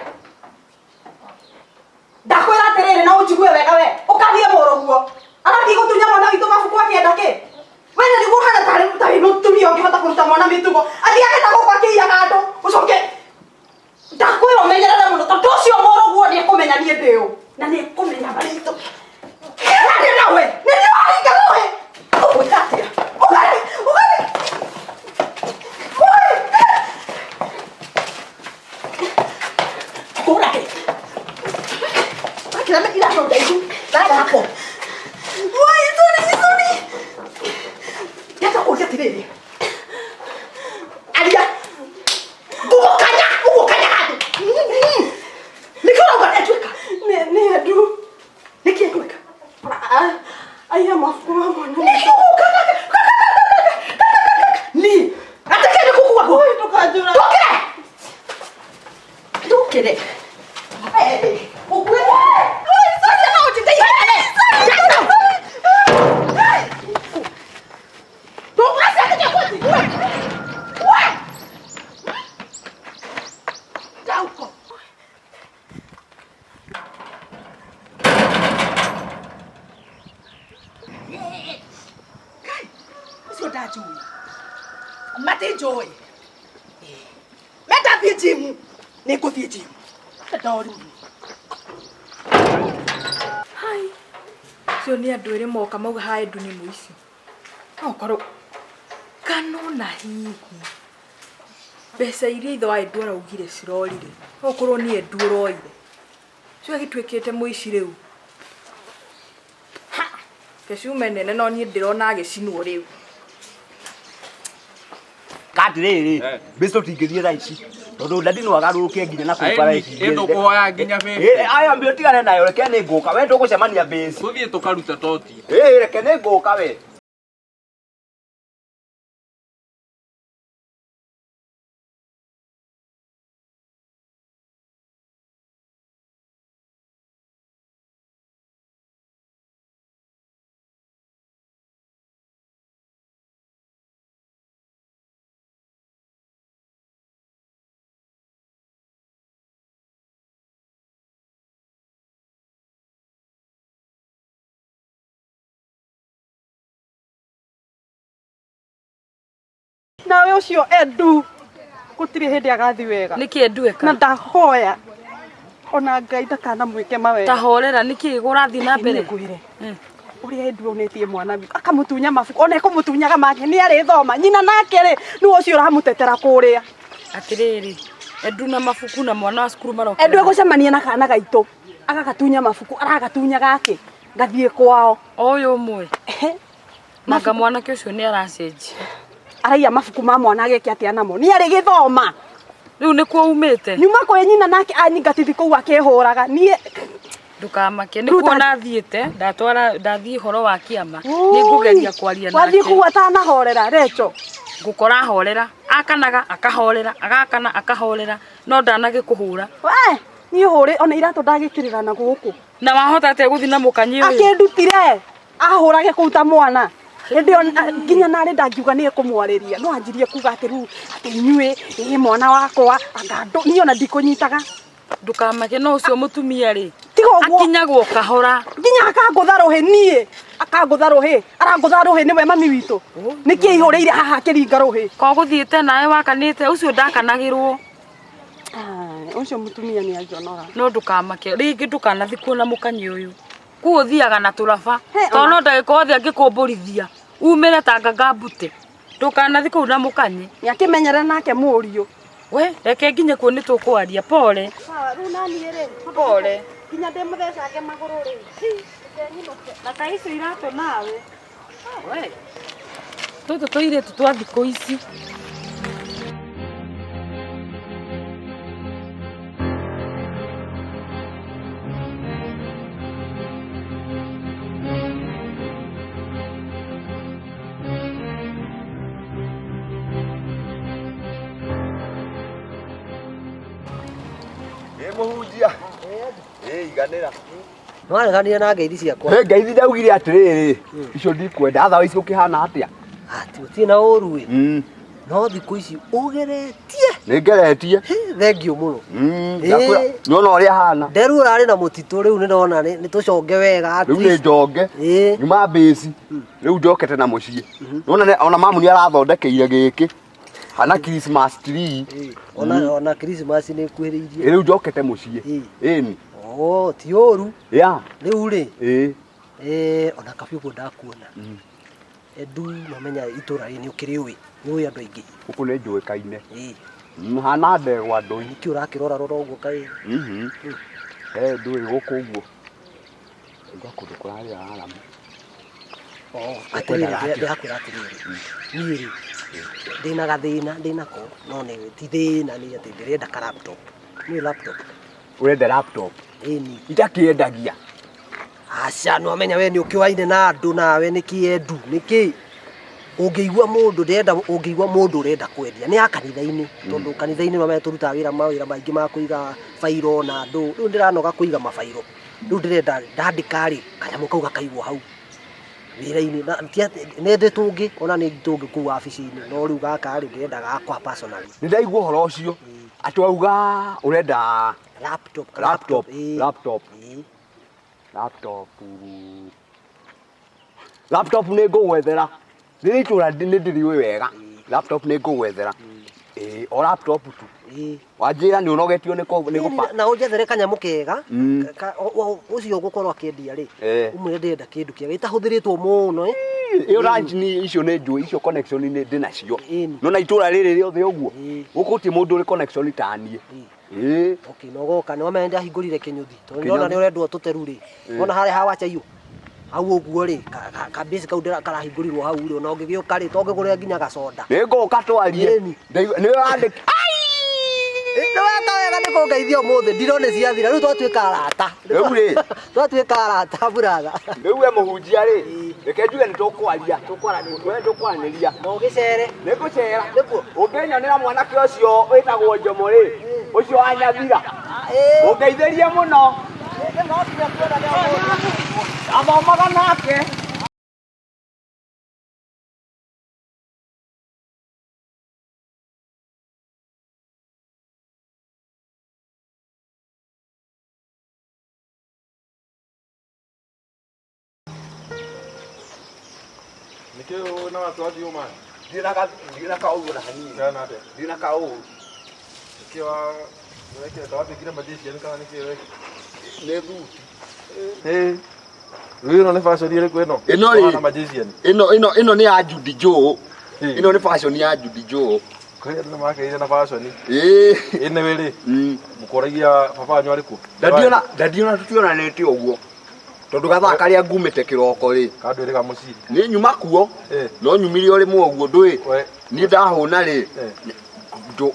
A: Ndakwĩra atĩrĩrĩ na ũnjigue wega we, ũkagie mũrũguo. Arathiĩ gũtunya mwana witũ mabuku akĩenda kĩ? We na nĩguo ũhana tarĩ tarĩ mũtumia ũngĩhota kũruta mwana mĩtugo. Athiage na gũkũ akĩiyaga andũ, ũcoke ndakwĩra ũmenyerere mũno tondũ ũcio mũrũguo nĩ ekũmenya niĩ ndĩ ũ. Na nĩ ekũmenya marĩ itũ. Nĩ nawe, nĩ niĩ waringa rũĩ. Ũgwĩka atĩa? Ũgarĩ, ũgarĩ. Kũra kĩ? Wakĩra irathũ ndaihu. Dada hapo. Wai, sorry, sorry. Ndenda kũria atĩrĩrĩ. Aria. Ngũgũkanya, ũgũkanya handũ. Nĩkĩ ũrauga nĩnduĩka?
C: Nĩ Endu.
A: Nĩkĩ nduĩka?
C: Aiya mabuku ma mwana.
A: Nĩkĩ ũgũkanya? Ni. Atĩ kĩ nĩ kũkua kũ?
C: Ndũkanjũra.
A: Ndũkĩre. Ndũkĩre. Ũkuĩte. Matinjũĩ. Mendathiĩ njimu. Nĩngũthiĩ njimu. Ndori.
C: Hai. Cio nĩ andũ erĩ moka mauga ha Endu nĩ mũici. No korwo kana ona hihi mbeca iria ithe wa Endu araugire cirorire. No korwo nĩ Endu ũroire. Cio agĩtuĩkĩte mũici rĩu. Ha! Keciume nene no niĩ ndĩrona agĩcinwo rĩu.
D: Katirĩrĩ, mbeca tũtingĩthiĩ thaa ici tondũ ndadi no agarũrũke nginya na kũu bara
I: Ĩ ndũkũhoya nginya fifty.
D: Aya mbio tigane nayo reke nĩ ngũka we ndũgũcemania base.
I: Tũthiĩ tũkarute toti.
D: Ĩ reke nĩ ngũka we.
A: Nawe ũcio Edu gũtirĩ hĩndĩ agathi wega.
H: Nĩkĩ Edu eka?
A: Na ndahoya ona Ngai ndakanamwĩke mawega.
H: Tahorera nĩkĩ gũrathiĩ na mbere?
A: Ngwĩre ũrĩa Edu onetie mwana witũ akamũtunya mabuku ona ekũmũtunyaga make nĩ arĩthoma nyina nake rĩ nĩwe ũcio ũramũtetera kũrĩa.
H: Atĩrĩrĩ, Edu na mabuku na mwana wa cukuru maroka.
A: Edu egũcemania na kana gaitũ agagatunya mabuku aragatunya gake gathiĩ kwao.
H: Ũyũ ũmwe. Nanga mwanake ũcio nĩ aracenjia.
A: Araiya mabuku ma mwana ageke atĩa namo nĩ arĩ gĩthoma.
H: Rĩu nĩkuo umĩte?
A: Nyuma kwĩ nyina nake anyingatithia kũu akĩhũraga niĩ.
H: Ndukamake nĩ kuona thiĩte ndatwara ndathiĩ ũhoro wa kĩama nĩ ngũgeria kwaria nake.
A: Wathiĩ kũu atanahorera Recho.
H: Ngũkora ahorera akanaga akahorera agakana akahorera no ndanagĩkũhũra.
A: We niĩ hũrĩ ona iratũ ndagĩkĩrĩra na gũkũ.
H: Na wahota atĩa gũthiĩ na mũkanyi ũyũ?
A: Akĩndutire ahũrage kũu ta mwana. Hĩndĩ ĩyo nginya narĩ ndangiuga nĩ ekũmwarĩria no anjirie kuga atĩ rĩu atĩ inyuĩ ĩ mwana wakwa anga niĩ ona ndikũnyitaga.
H: Ndukamake no ũcio mũtumia rĩ
A: tiga ũguo
H: akinyagwo kahora
A: nginya akangũtha rũhĩ niĩ akangũtha rũhĩ arangũtha rũhĩ nĩwe mami witũ nĩkĩ ihũrĩire haha akĩringa rũhĩ.
H: Ko gũthiĩte nawe wakanĩte ũcio ndakanagĩrwo.
A: Ũcio mũtumia nĩ anjonora.
H: No ndukamake rĩngĩ ndũkanathiĩ kuona mũkanyi ũyũ kũu ũthiaga na tũraba tondũ no ndagĩka othe angĩkũmbũrithia umĩre ta ngangambute ndũkanathiĩ kũu na mũkanyi.
A: Nĩakĩmenyere nake mũriũ.
H: We reke nginye kuo nĩ tũkwaria pole.
A: Sawa rĩu naniĩ rĩ
H: pole
A: nginya ndĩmũthecange magũrũ rĩ
H: na kaĩ icio iratũ nawe we tũtũ tũirĩtu twa thikũ ici.
D: Mũhunjia iganĩra
E: nwareganire na ngeithi ciakwa.
D: Ngeithi ndaugire atĩrĩrĩ icio ndikwenda otherwise ici ũkĩhana atĩa?
E: Gũtirĩ na ũru ĩ no thikũ ici ũgeretie.
D: Nĩ ngeretie.
E: Thengiũ mũno.
D: Nĩwona ũrĩa hana.
E: Nderu ũrarĩ na mũtitũ rĩu nĩndona nĩ tũconge wega.
D: Rĩu nĩ njonge nyuma mbĩci rĩu njokete na mũciĩ. Nĩwona ona mamu nĩ arathondekeire gĩkĩ hana Christmas tree.
E: Ona Christmas nĩ ĩkuhĩrĩirie.
D: Rĩu njokete mũciĩ. Ĩni.
E: Oh, ti ũru.
D: Yeah.
E: Rĩu rĩ ona kabi ũguo ndakuona. Edu nomenya itũra rĩ nĩ ũkĩrĩũĩ nĩ ũĩ andũ aingĩ.
D: Gũkũ nĩ njũĩkaine. Hana ndegwa ndũi.
E: Nĩkĩ ũrakĩrora rora ũguo kaĩ?
D: Ndũĩ gũkũ ũguo. Igua kũndũ kũrarĩ aramu.
E: Atĩrĩrĩ ndĩrakwĩra atĩrĩrĩ niĩ rĩ ndĩna gathĩna ndĩnako no nĩ ti thĩna nĩ atĩ ndĩrenda ka laptop. Nĩ laptop.
D: Ũrenda laptop?
E: Ĩni.
D: Itakĩendagia.
E: Aca nĩwamenya we nĩ ũkĩoaine na andũ nawe nĩkĩ Edu nĩkĩ ũngĩigua mũndũ ndĩrenda ũngĩigua mũndũ ũrenda kwendia nĩ ya kanitha-inĩ tondũ kanitha-inĩ nĩwamenya tũrutaga wĩra mawĩra maingĩ ma kũiga bairo na andũ rĩu ndĩranoga kũiga mabairo rĩu ndĩrenda ndandĩka rĩ kanyamũ kau gakaigwo hau wĩra-inĩ nĩ ndĩ tũngĩ ona nĩ tũngĩ kũu wabici-inĩ no rĩu gaka rĩ ndĩrenda gakwa personally.
D: Nĩ ndaigua ũhoro ũcio atĩ wauga ũrenda
E: laptop.
D: Laptop. Laptop. Laptop. Laptop nĩ ngũgwethera. Rĩrĩ itũra nĩ ndĩrĩũĩ wega. Laptop nĩ ngũgwethera. O laptop tu. Wanjĩra nĩ ũnogetio nĩ gũpa.
E: Na ũnjethere kanyamũ kega ũcio ũgũkorwo akĩendia rĩ ũmwĩre ndĩrenda kĩndũ kĩega gĩtahũthĩrĩtwo mũno.
D: Ĩyo range nĩ icio nĩ njũĩ icio connection nĩ ndĩnacio. Nona itũra rĩrĩ rĩothe ũguo gũkũ gũtirĩ mũndũ ũrĩ connection ta niĩ.
E: Okay, no goka nĩ wamenya ndahingũrire kĩnyũthi tondũ ndona nĩ ũrendwo tũteru rĩ wona harĩa hawachaiyũ hau ũguo rĩ kabĩci kau karahingũrirwo hau rĩ ona ũngĩgĩũka rĩ to ngĩgũrĩre nginya gacoda.
D: Nĩ ngũka twarie. Nĩ ũrandĩka.
E: Nĩweka wega nĩ kũngeithia ũmũthĩ ndiro nĩ ciathira rĩu twatuĩka arata.
D: Rĩu rĩ
E: twatuĩka arata brother.
D: Rĩu we mũhunjia rĩ reke njuge nĩ tũkwaria we tũkwaranĩria.
E: Na ũgĩcere.
D: Nĩ ngũcera. Ũngĩnyonera mwanake ũcio wĩtagwo Njomo rĩ ũcio wa Nyathira ũngeithĩrie mũno. Athomaga nake.
J: Nĩkĩ na wasiwasi ũyũ man?
D: Ndirĩ na ndirĩ na kaũru ona hanini.
J: Kana atĩa?
D: Ndirĩ na kaũru.
J: Nĩkĩ wa wekĩra ta watuĩkire magician kana nĩkĩ wekire?
D: Nĩ thuti.
J: Ĩĩ. Rĩu ĩno nĩ fashion ĩrĩkũ ĩno?
D: Ĩno rĩ-
J: Ũhana magician.
D: Ĩno ĩno ĩno nĩ ya Judy Joe. Ĩno nĩ fashion ya Judy Joe.
J: Kwĩ andũ nĩmakeire na fashion.
D: Ĩĩ.
J: Anyway rĩ, mũkoragia baba wanyu arĩ kũ?
D: Ndandiona ndandiona tutionanĩte ũguo. Tondũ gathaa karĩa ngumĩte kĩroko rĩ.
J: Kandwĩre ga mũciĩ.
D: Nĩ nyuma kuo. No nyumire o rĩmwe ũguo ndũĩ. Niĩ ndahũna rĩ.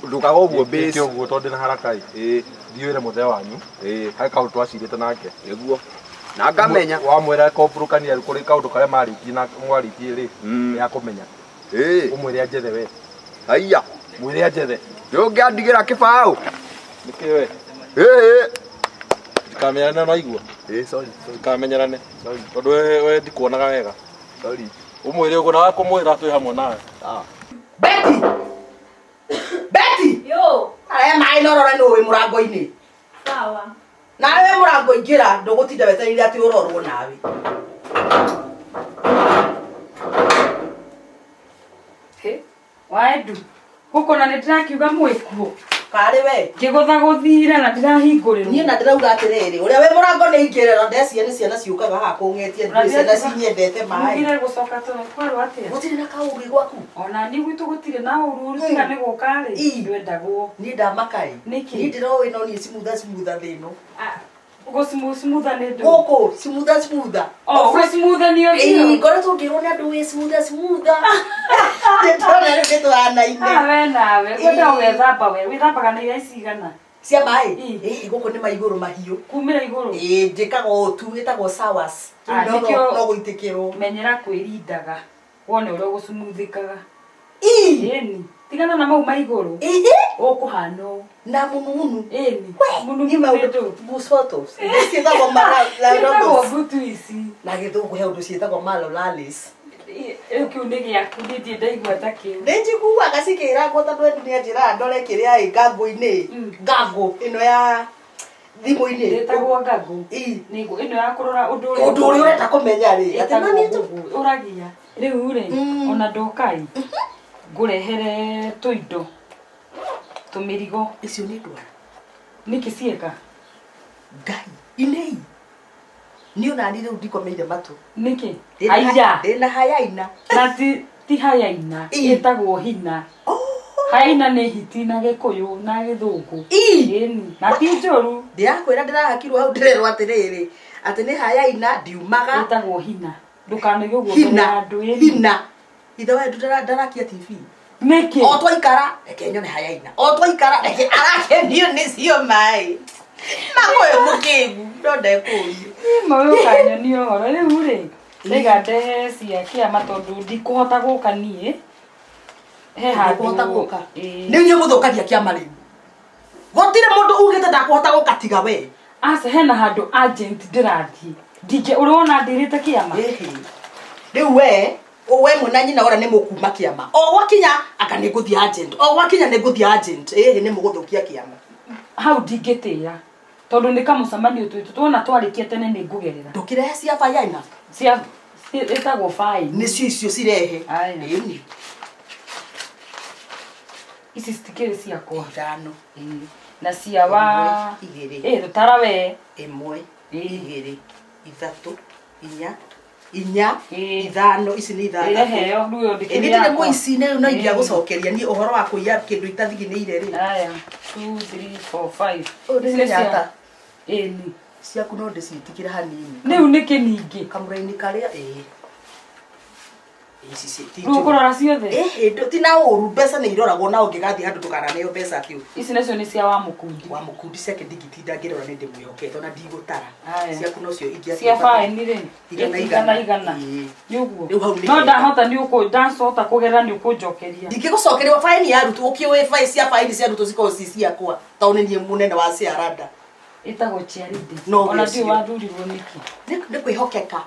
D: Ndukaga ũguo
J: Nĩkĩ
D: base.
J: ũguo tondũ ndĩna haraka ĩ. Thiĩ wĩre mũthee wanyu. Harĩ kaũndũ twacirĩte nake.
D: Nĩguo. Na ngamenya.
J: Wamwĩra komburũkania kũrĩ kaũndũ karĩa marĩtie na mwarĩtie rĩ. Nĩ akũmenya. Ũmwĩre anjethe we.
D: Haiya.
J: Mwĩre anjethe.
D: Ndũngĩandigĩra kĩbaũ.
J: Nĩkĩ we?
D: Ĩĩ.
J: Ndikamenyerane no igua.
D: Ĩĩ sorry.
J: Ndikamenyerane. Tondũ we we ndikuonaga wega.
D: Sorry.
J: Ũmwĩre ũguo na wakũmwĩra twĩ hamwe nawe.
A: Betty! Betty!
K: Yo.
A: Araya maĩ na ũrore nũ wĩ mũrango-inĩ.
K: Sawa.
A: Nawe wĩ mũrango ingĩra ndũgũtinda wetereire atĩ ũrorwo nawe.
H: Waendu gũkũ na nĩ ndĩrakiuga mwĩkuo
A: Karĩ we.
H: Ngĩgũtha gũthira na ndĩrahingũrĩrwo.
A: Niĩ na ndĩrauga atĩrĩrĩ, ũrĩa wĩ mũrango nĩ ingĩre na ndeciria nĩ ciana ciũkaga haha kũng'etia ndĩ ciana cinyendete maĩ.
H: Ugire gũcoka toro kwerwo atĩa?
A: Gũtirĩ na kaũgĩ gwaku.
H: Ona niĩ gwitũ gũtirĩ na ũru tiga nĩ gũka rĩ ndwendagwo.
A: Niĩ ndamaka ĩ.
H: Nĩkĩ?
A: Niĩ ndĩroĩ no niĩ cimutha cimutha thĩ ĩno.
H: Gũcimutha nĩ ndũ.
A: Gũkũ cimutha cimutha.
H: Oh, gũcimuthanio
A: Ĩĩ, ngoretwo ngĩrwo nĩ andũ wĩ cimutha cimutha. Nĩndona rĩu nĩtũhanaine.
H: Ah, we nawe kwenda
A: Ĩĩ.
H: ũgethamba we wĩthambaga na iria cigana
A: cia maĩ ĩĩ gũkũ nĩ maigũrũ mahiũ
H: kumĩra igũrũ
A: ĩĩ njĩkaga ũũ tu ĩtagwo showers.
H: Ah,
A: Rĩu no-
H: nĩkĩo-
A: no gũitĩkĩrwo
H: menyera kwĩrindaga wone ũrĩa ũgũcumuthĩkaga
A: ĩni
H: tigana na mau ma igũrũ ũkũhana ũũ
A: na mununu
H: ĩni
A: ni maũndũ busotos ciĩtagwo
H: Ciĩtagwo mbutu ici
A: na gĩthũngũ he ũndũ ciĩtagwo malolalis
H: rĩu kĩu nĩ gĩaku niĩ ndirĩ ndaigua ta kĩu
A: nĩ njiguaga cikĩragwo tondũ Edu nĩanjĩraga ndore kĩrĩa ĩ ngangũ-inĩ ngangũ ĩno ya thimũ-inĩ
H: ĩtagwo ngangũ nĩguo ĩno ya kũrora ũndũ ũrĩa
A: Ũndũ ũrĩa ũrenda kũmenya rĩ, atĩ
H: Ĩtagwo
A: mami
H: Google, ũragia rĩu rĩ ona ndokai ngũrehere tũindo tũmĩrigo
A: icio nĩ ndwara
H: nĩkĩ cieka
A: ngai inei niĩ onani rĩu ndikomeire matũ
H: nĩkĩ
A: Ndĩna-
H: Aya.
A: ndĩna hayaina
H: na ti ti hayaina ĩtagwo hina hayaina nĩ hiti na gĩkũyũ na gĩthũngũ ĩni na ti njũru
A: ndĩrakwĩra ndĩrahakirwo hau ndĩrerwo atĩrĩrĩ atĩ nĩ hayaina ndiumaga
H: ĩtagwo hina ndũkanoige ũguo mbere
A: hina
H: ya andũ ĩni
A: hina ithe wa Edu ndarakia tv
H: nĩkĩ
A: o twaikara reke nyone hayaina o twaikara reke arakenio nĩcio maĩ makoyo mũkĩgu no ndekũrio
H: ma ũyũ ũkanyonia ũhoro rĩu rĩ rĩga ndehe cia kĩama tondũ ndikũhota gũka niĩ he handũ
A: Ndũkũhota gũka
H: Ĩĩ.
A: nĩ inyuĩ mũthũkagia kĩama rĩu gũtirĩ mũndũ ugĩte ndakũhota gũka tiga we
H: aca hena handũ agent ndĩrathiĩ ndingĩ ũrona ndĩrĩte kĩama
A: rĩu we we mwena nyina ora nĩ mũkuma kĩama o gwakinya anga nĩ ngũthiĩ agent o gwakinya nĩ ngũthiĩ agent ĩhĩ nĩ mũgũthũkia kĩama
H: hau ndingĩtĩra tondũ nĩ kamũcemanio twĩtũ tuona twarĩkia tene nĩ ngũgerera
A: ndũkĩrehe cia bayaina
H: cia ĩtagwo faini
A: nĩcio icio cirehe
H: Aya.
A: ĩni
H: ici citikĩrĩ ciakwa
A: ithano
H: na cia wa
A: Ĩmwe, igĩrĩ.
H: ĩ tũtara we
A: ĩmwe igĩrĩ ithatũ inya inya ithano ici nĩ ithathatũ
H: Ĩreheo, rĩu ĩyo ndĩkĩrĩ
A: Ĩ, niĩ ndirĩ
H: yakwa.
A: mũici nĩ no
H: Ĩĩ.
A: ingĩagũcokeria niĩ ũhoro wa kũiya kĩndũ itathiginĩire rĩ
H: aya 2 3 4 5
A: Ũyũ nĩ
H: Ici nĩ cia-
A: Kenyatta.
H: ĩni
A: ciaku no ndĩciĩtĩkĩre hanini
H: rĩu nĩkĩ ningĩ
A: kamũra-inĩ karĩa ĩĩ Ici ci- ti
H: Rĩu
A: njũru.
H: ũkũrora ciothe
A: Ĩhĩ, ti na ũru mbeca nĩ iroragwo na ũngĩgathiĩ handũ ndũkananeo mbeca atĩ
H: ici nacio nĩ cia wa mũkundi
A: wa mũkundi ciake ndingĩtinda ngĩrora nĩ ndĩmwĩhokete ona ndigũtara
H: Aya.
A: ciaku nocio ingĩathiĩ
H: cia
A: bata.
H: faini rĩ
A: Igana,
H: igana
A: igana.
H: igana nĩ ũguo
A: Rĩu hau nĩ
H: no
A: hega.
H: ndahota nĩ ũkũ ndacota kũgerera nĩ ũkũnjokeria
A: ndingĩgũcokeria baini ya arutwo ũkĩũĩ baini cia baini cia arutwo cikoragwo ci ciakwa tondũ nĩ niĩ mũnene wa ciaranda
H: ĩtagwo chiaridi
A: No
H: ona
A: ũcio.
H: ndiũ wathurirwo nĩkĩ
A: nĩ kwĩhokeka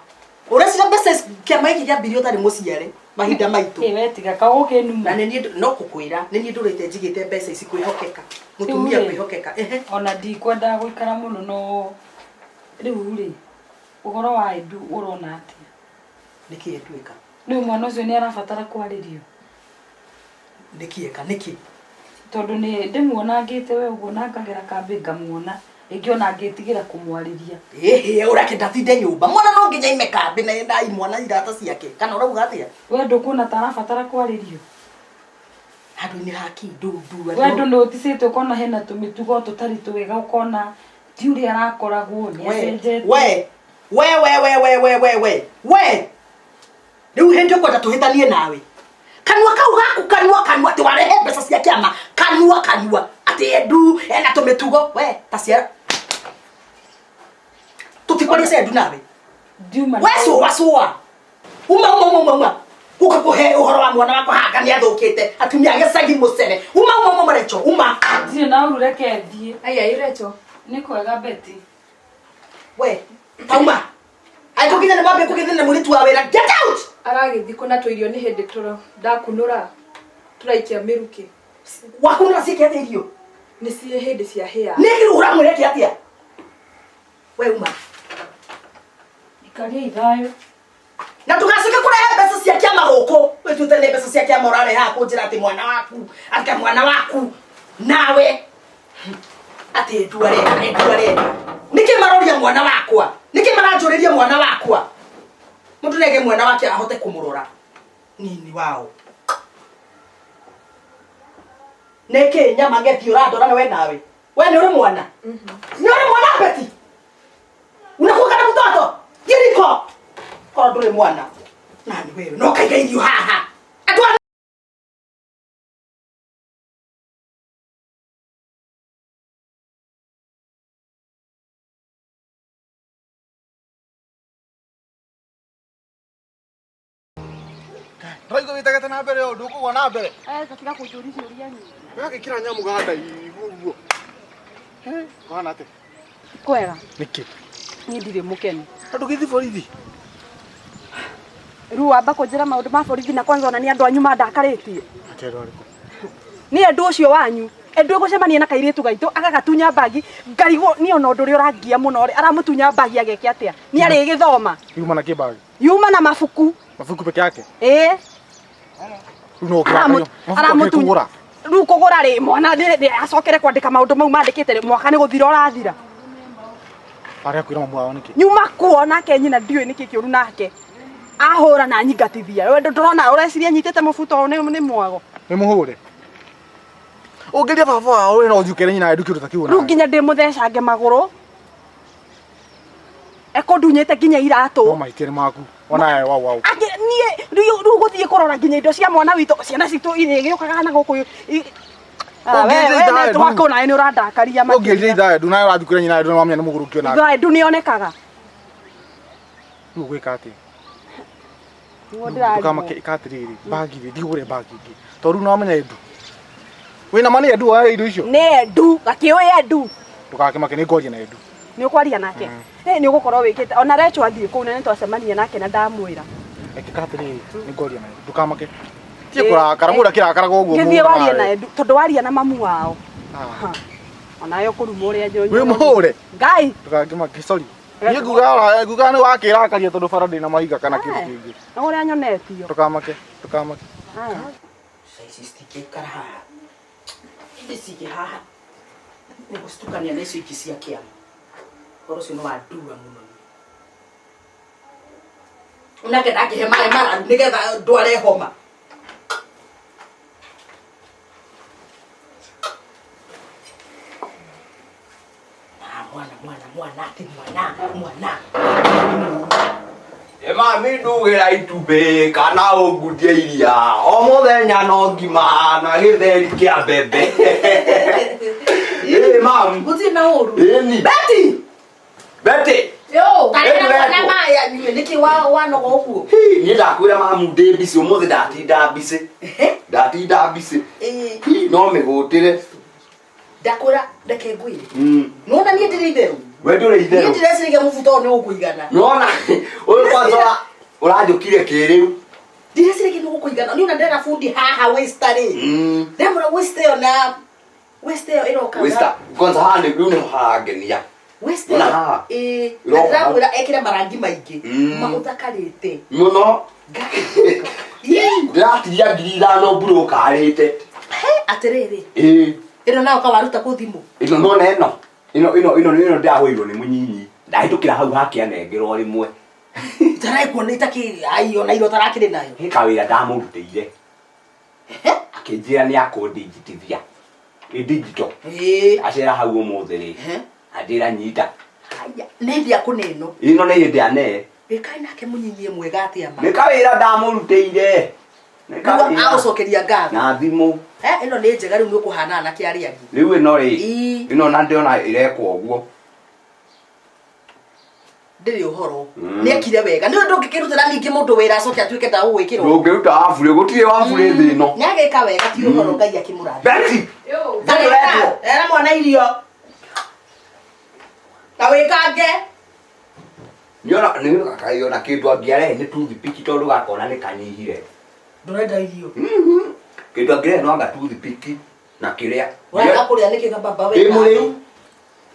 A: ũreciria mbeca ici- kĩama gĩkĩ kĩambirie ũtarĩ mũciare mahinda maitũ
H: Ĩ, we tiga kagũkĩnuma
A: na nĩ niĩ no kũkwĩra nĩ niĩ ndũrĩte njigĩte mbeca ici kwĩhokeka mũtumia
H: Rĩu rĩ,
A: kwĩhokeka ehe
H: ona ndikwendaga gũikara mũno no rĩu rĩ ũhoro wa Edu ũrona atĩa
A: nĩkĩ Edu ĩka
H: rĩu mwana ũcio nĩ arabatara kwarĩrio
A: Nĩkĩ eka nĩkĩ?
H: Tondũ nĩ ndĩmuonangĩte we ũguo na ngagera kambĩ ngamuona rĩngĩ ona ngĩtigĩra kũmwarĩria.
A: Ĩhĩ ũrakĩenda atinde nyũmba mwana no nginya aime kambĩ na endai mwana irata ciake kana ũrauga atĩa?
H: We ndũkuona ta arabatara kwarĩrio?
A: Handũ-inĩ ha kĩ ndu ndu
H: We ndũ nĩ ũticĩte ũkona hena tũmĩtugo tũtarĩ twega ũkona ti ũrĩa arakoragwo nĩ acenjetie.
A: We we we we we we we we we rĩu hĩndĩ ũkwenda tũhĩtanie nawe kanua kau gaku kanua kanua atĩ warehe mbeca cia kĩama kanua kanua atĩ endu ena tũmĩtugo we ta ciara tũtikwaria cia endu nawe we cũa cũa uma uma uma uma uma uka kũhe ũhoro wa mwana wakwa haha nĩ athũkĩte atumia a gĩcagi mũcere uma uma uma Recho uma
H: Ndirĩ na ũru reke thiĩ.
C: Aya ĩ Recho.
H: Nĩ kwega Betty.
A: We tauma angĩkorwo nginya nĩ mwambia kũgithina mũirĩtu wa wĩra get out.
C: Aragĩthiĩ kũna tũirio nĩ hĩndĩ tũro ndakunũra tũraikia mĩrukĩ.
A: Wakunũra ciĩke atĩa irio?
C: Nĩ ciĩ hĩndĩ ciahĩa.
A: Nĩ ũramwĩra eke atĩa? We uma.
H: Ikaria thayũ.
A: Na ndũgacoke kũrehe mbeca cia kĩama gũkũ wĩtuĩte nĩ mbeca cia kĩama ũrarehaga kũnjĩra atĩ mwana waku atĩ mwana waku nawe atĩ endu arenda endu arenda nĩkĩ maroria mwana wakwa nĩkĩ maranjũrĩria mwana wakwa mũndũ nege mwana wake ahote kũmũrora nini wao nĩkĩ nyama ngethi ũrandora we nawe we nĩ ũrĩ mwana nĩ ũrĩ mwana Betty unakuwa na mtoto jiriko korwo ndũrĩ mwana nani wewe no kaiga irio haha andũ a
J: Ndĩraigua wĩtagete na mbere ũũ ndũkũgwa na mbere.
K: Gatiga kũnjũria ciũria nyingĩ.
J: Wagĩkĩra nyamũ ganda ũguo. Kũhana atĩa?
K: Kwega.
J: Nĩkĩ?
K: Niĩ ndirĩ mũkenu.
J: Na ndũgĩthiĩ borithi?
K: Rĩu wamba kũnjĩra maũndũ ma borithi na kwanza ona nĩ andũ anyu mandakarĩtie.
J: Atĩ andũ arĩkũ?
K: Nĩ andũ ũcio wanyu. Andũ egũcemania na kairĩtu gaitũ agagatunya mbagi ngarigwo niĩ ona ũndũ ũrĩa ũrangia mũno rĩ aramũtunya mbagi ageke atĩa? Nĩ arĩgĩthoma.
F: Yuma na kĩbagi.
K: Yuma na mabuku.
F: Mabuku peke yake.
K: Ĩĩ.
F: Rĩu no ũkĩrakario. Mabuku akĩkũgũra.
K: Rĩu kũgũra rĩ mwana acokere kwandĩka maũndũ mau mandĩkĩte rĩ mwaka nĩ gũthira ũrathira.
F: Arĩa kwĩra mamu wao nĩkĩ?
K: Nyuma kuo nake nyina ndiũĩ nĩkĩ kĩũru nake. Ahũra na nyingatithia. We ndũrona ũreciria nyitĩte mũbuto ũyũ nĩ mwago.
F: Nĩ mũhũre. Ũngĩria baba wao we no ũthiĩ ũkere nyina endu kĩndũ ta kĩu
K: Rĩu
F: nawe.
K: nginya ndĩmũthecange magũrũ. Ekũndunyĩte nginya iratũ.
F: No mahĩtia nĩ maku. Ona we wau wau.
K: Angĩ niĩ rĩu gũthiĩ kũrora nginya indo cia mwana witũ ciana citũ irĩgĩũkaga na gũkũ
F: Ũngĩria ithaa Edu.
K: twakũ nawe nĩ ũrandakaria
F: Ũngĩria ithaa Edu nawe ũrathiĩ kwĩra nyina Edu nĩ wamenya nĩ mũgũrũki onake.
K: Ithaa Edu nĩonekaga.
F: Rĩu ũgwĩka atĩa?
K: Nĩguo ndĩrarigwo.
F: Ndũkamake ĩka atĩrĩrĩ mbagi rĩ thiĩ ũgũre mbagi ĩngĩ tondũ rĩu nĩwamenya Edu. Wĩna ma nĩ Edu woya indo icio?
K: Nĩ Edu gakĩũĩ Edu.
F: Ndũgakĩmake nĩ ngwaria na Edu.
K: Nĩ ũkwaria nake? Nĩ ũgũkorwo wĩkĩte ona Recho athiĩ kũu na nĩ twacemania nake na ndamwĩra.
F: Ĩka atĩrĩrĩ nĩ ngwaria na Edu ndũkamake. Tiga kũrakara mũndũ akĩrakaraga ũguo
K: Gĩthiĩ
F: mũno
K: warie
F: nawe.
K: na Edu tondũ waria na mamu wao. Onawe ũkũruma ũrĩa njũĩ.
F: Wĩ mũhũre?
K: Ngai.
F: Ndũgakĩmake sorry. Niĩ ngugaga ngugaga nĩ wakĩrakaria tondũ bara ndĩna mahiga kana kĩndũ kĩngĩ.
K: Na ũrĩa nyonetio.
F: Ndũkamake ndũkamake.
A: Ici citingĩikara haha indi cingĩ haha nĩ gũcitukania na icio ingĩ cia kĩama ũhoro ũcio nĩ wa ndua mũno nake ndangĩhe maĩ mararu nĩgetha ndware homa. Ah, mwana mwana mwana atĩ mwana mwana
D: Mami ndugĩra itumbĩ kana ũngundie iria o mũthenya no ngima na gĩtheri kĩa mbembe. Ĩ mami.
A: Gũtirĩ na ũru.
D: Ĩni.
A: Betty.
D: Betty.
A: Yo,
D: Ĩĩ,
A: mwana
D: Ndũretwo.
A: maĩ anyue nĩkĩ wanoga ũguo?
D: Niĩ ndakwĩra mamu ndĩ mbicĩ ũmũthĩ ndatinda mbicĩ. Ndatinda mbicĩ. No mĩgũtĩre.
A: Ndakwĩra reke ngwĩre. Nĩwona niĩ ndĩrĩ itherũ.
D: We ndũrĩ
A: Niĩ
D: itherũ.
A: ndĩreciragia mũbuto ũyũ nĩ ũkũigana.
D: Nĩwona ũyũ kwanza ũranjũkire kĩrĩu.
A: Ndĩreciragia nĩ ũkũigana. Niĩ ona ndĩrera bundi haha waster rĩ. Ndamũra waster ĩyo na waster ĩyo ĩroka.
D: Wĩsta kwanza haha nĩ rĩu nĩho harangenia.
A: Waster
D: Ona
A: ĩyo.
D: haha.
A: Ĩĩ. Na
D: Ĩroka
A: ndĩramwĩra ekĩre marangi maingĩ.
D: Mm.
A: Mamũthakarĩte.
D: Mũno. Ndĩratigia 5,000 mburũka arĩte.
A: Atĩrĩrĩ.
D: Ĩĩ.
A: Ĩno nayo kawaruta kũ thimũ?
D: Ĩno nona ĩno. Ĩno ĩno ĩno ĩno ndĩrahũrirwo nĩ mũnyinyi. Ndahĩtũkĩra hau hakĩanengerwo rĩmwe.
A: Taraikuona itakĩ ai ona iro tarakĩrĩ nayo.
D: He kawĩra ndamũrutĩire. Akĩnjĩra nĩ akũndigitithia. Ĩ digital.
A: Ĩĩ.
D: Acera hau ũmũthĩ rĩ. Anjĩra nyita.
A: Haya, nĩ hĩndĩ ya kũna ĩno.
D: Ĩno nĩ hĩndĩ ya nee.
A: Ĩ kaĩ nake mũnyinyi mwega atĩa ma?
D: Nĩ kawĩra ndamũrutĩire. Nĩ
A: Nĩguo
D: kawĩra.
A: agũcokeria ngatho.
D: Na thimũ.
A: Eh, ĩno nĩ njega rĩu nĩ ũkũhana anake arĩa angĩ.
D: Rĩu ĩno rĩ.
A: Ĩĩ.
D: Ĩno na ndĩrona ĩrekwo ũguo.
A: Ndĩrĩ ũhoro. Nĩ ekire wega. Nĩ ũndũ ũngĩkĩrutĩra ningĩ mũndũ wĩra acoke atuĩke ndagũgwĩkĩra.
D: Ndũngĩruta waburĩ, gũtirĩ waburĩ thĩ ĩno.
A: Nĩ agĩka wega ti ũhoro Ngai akĩmũrathima.
D: Betty!
A: Tarĩka, era mwana irio. Ta wĩkange.
D: Nĩona nĩona kaiona kĩndũ angĩarehe nĩ toothpick tondũ gakona nĩ kanyihire.
A: Ndũrenda irio.
D: Kĩndũ angĩrehe no anga toothpick na kĩrĩa.
A: Ũrenda kũrĩa nĩkĩ baba
D: Ndĩ
A: wĩkange?
D: mũrĩu.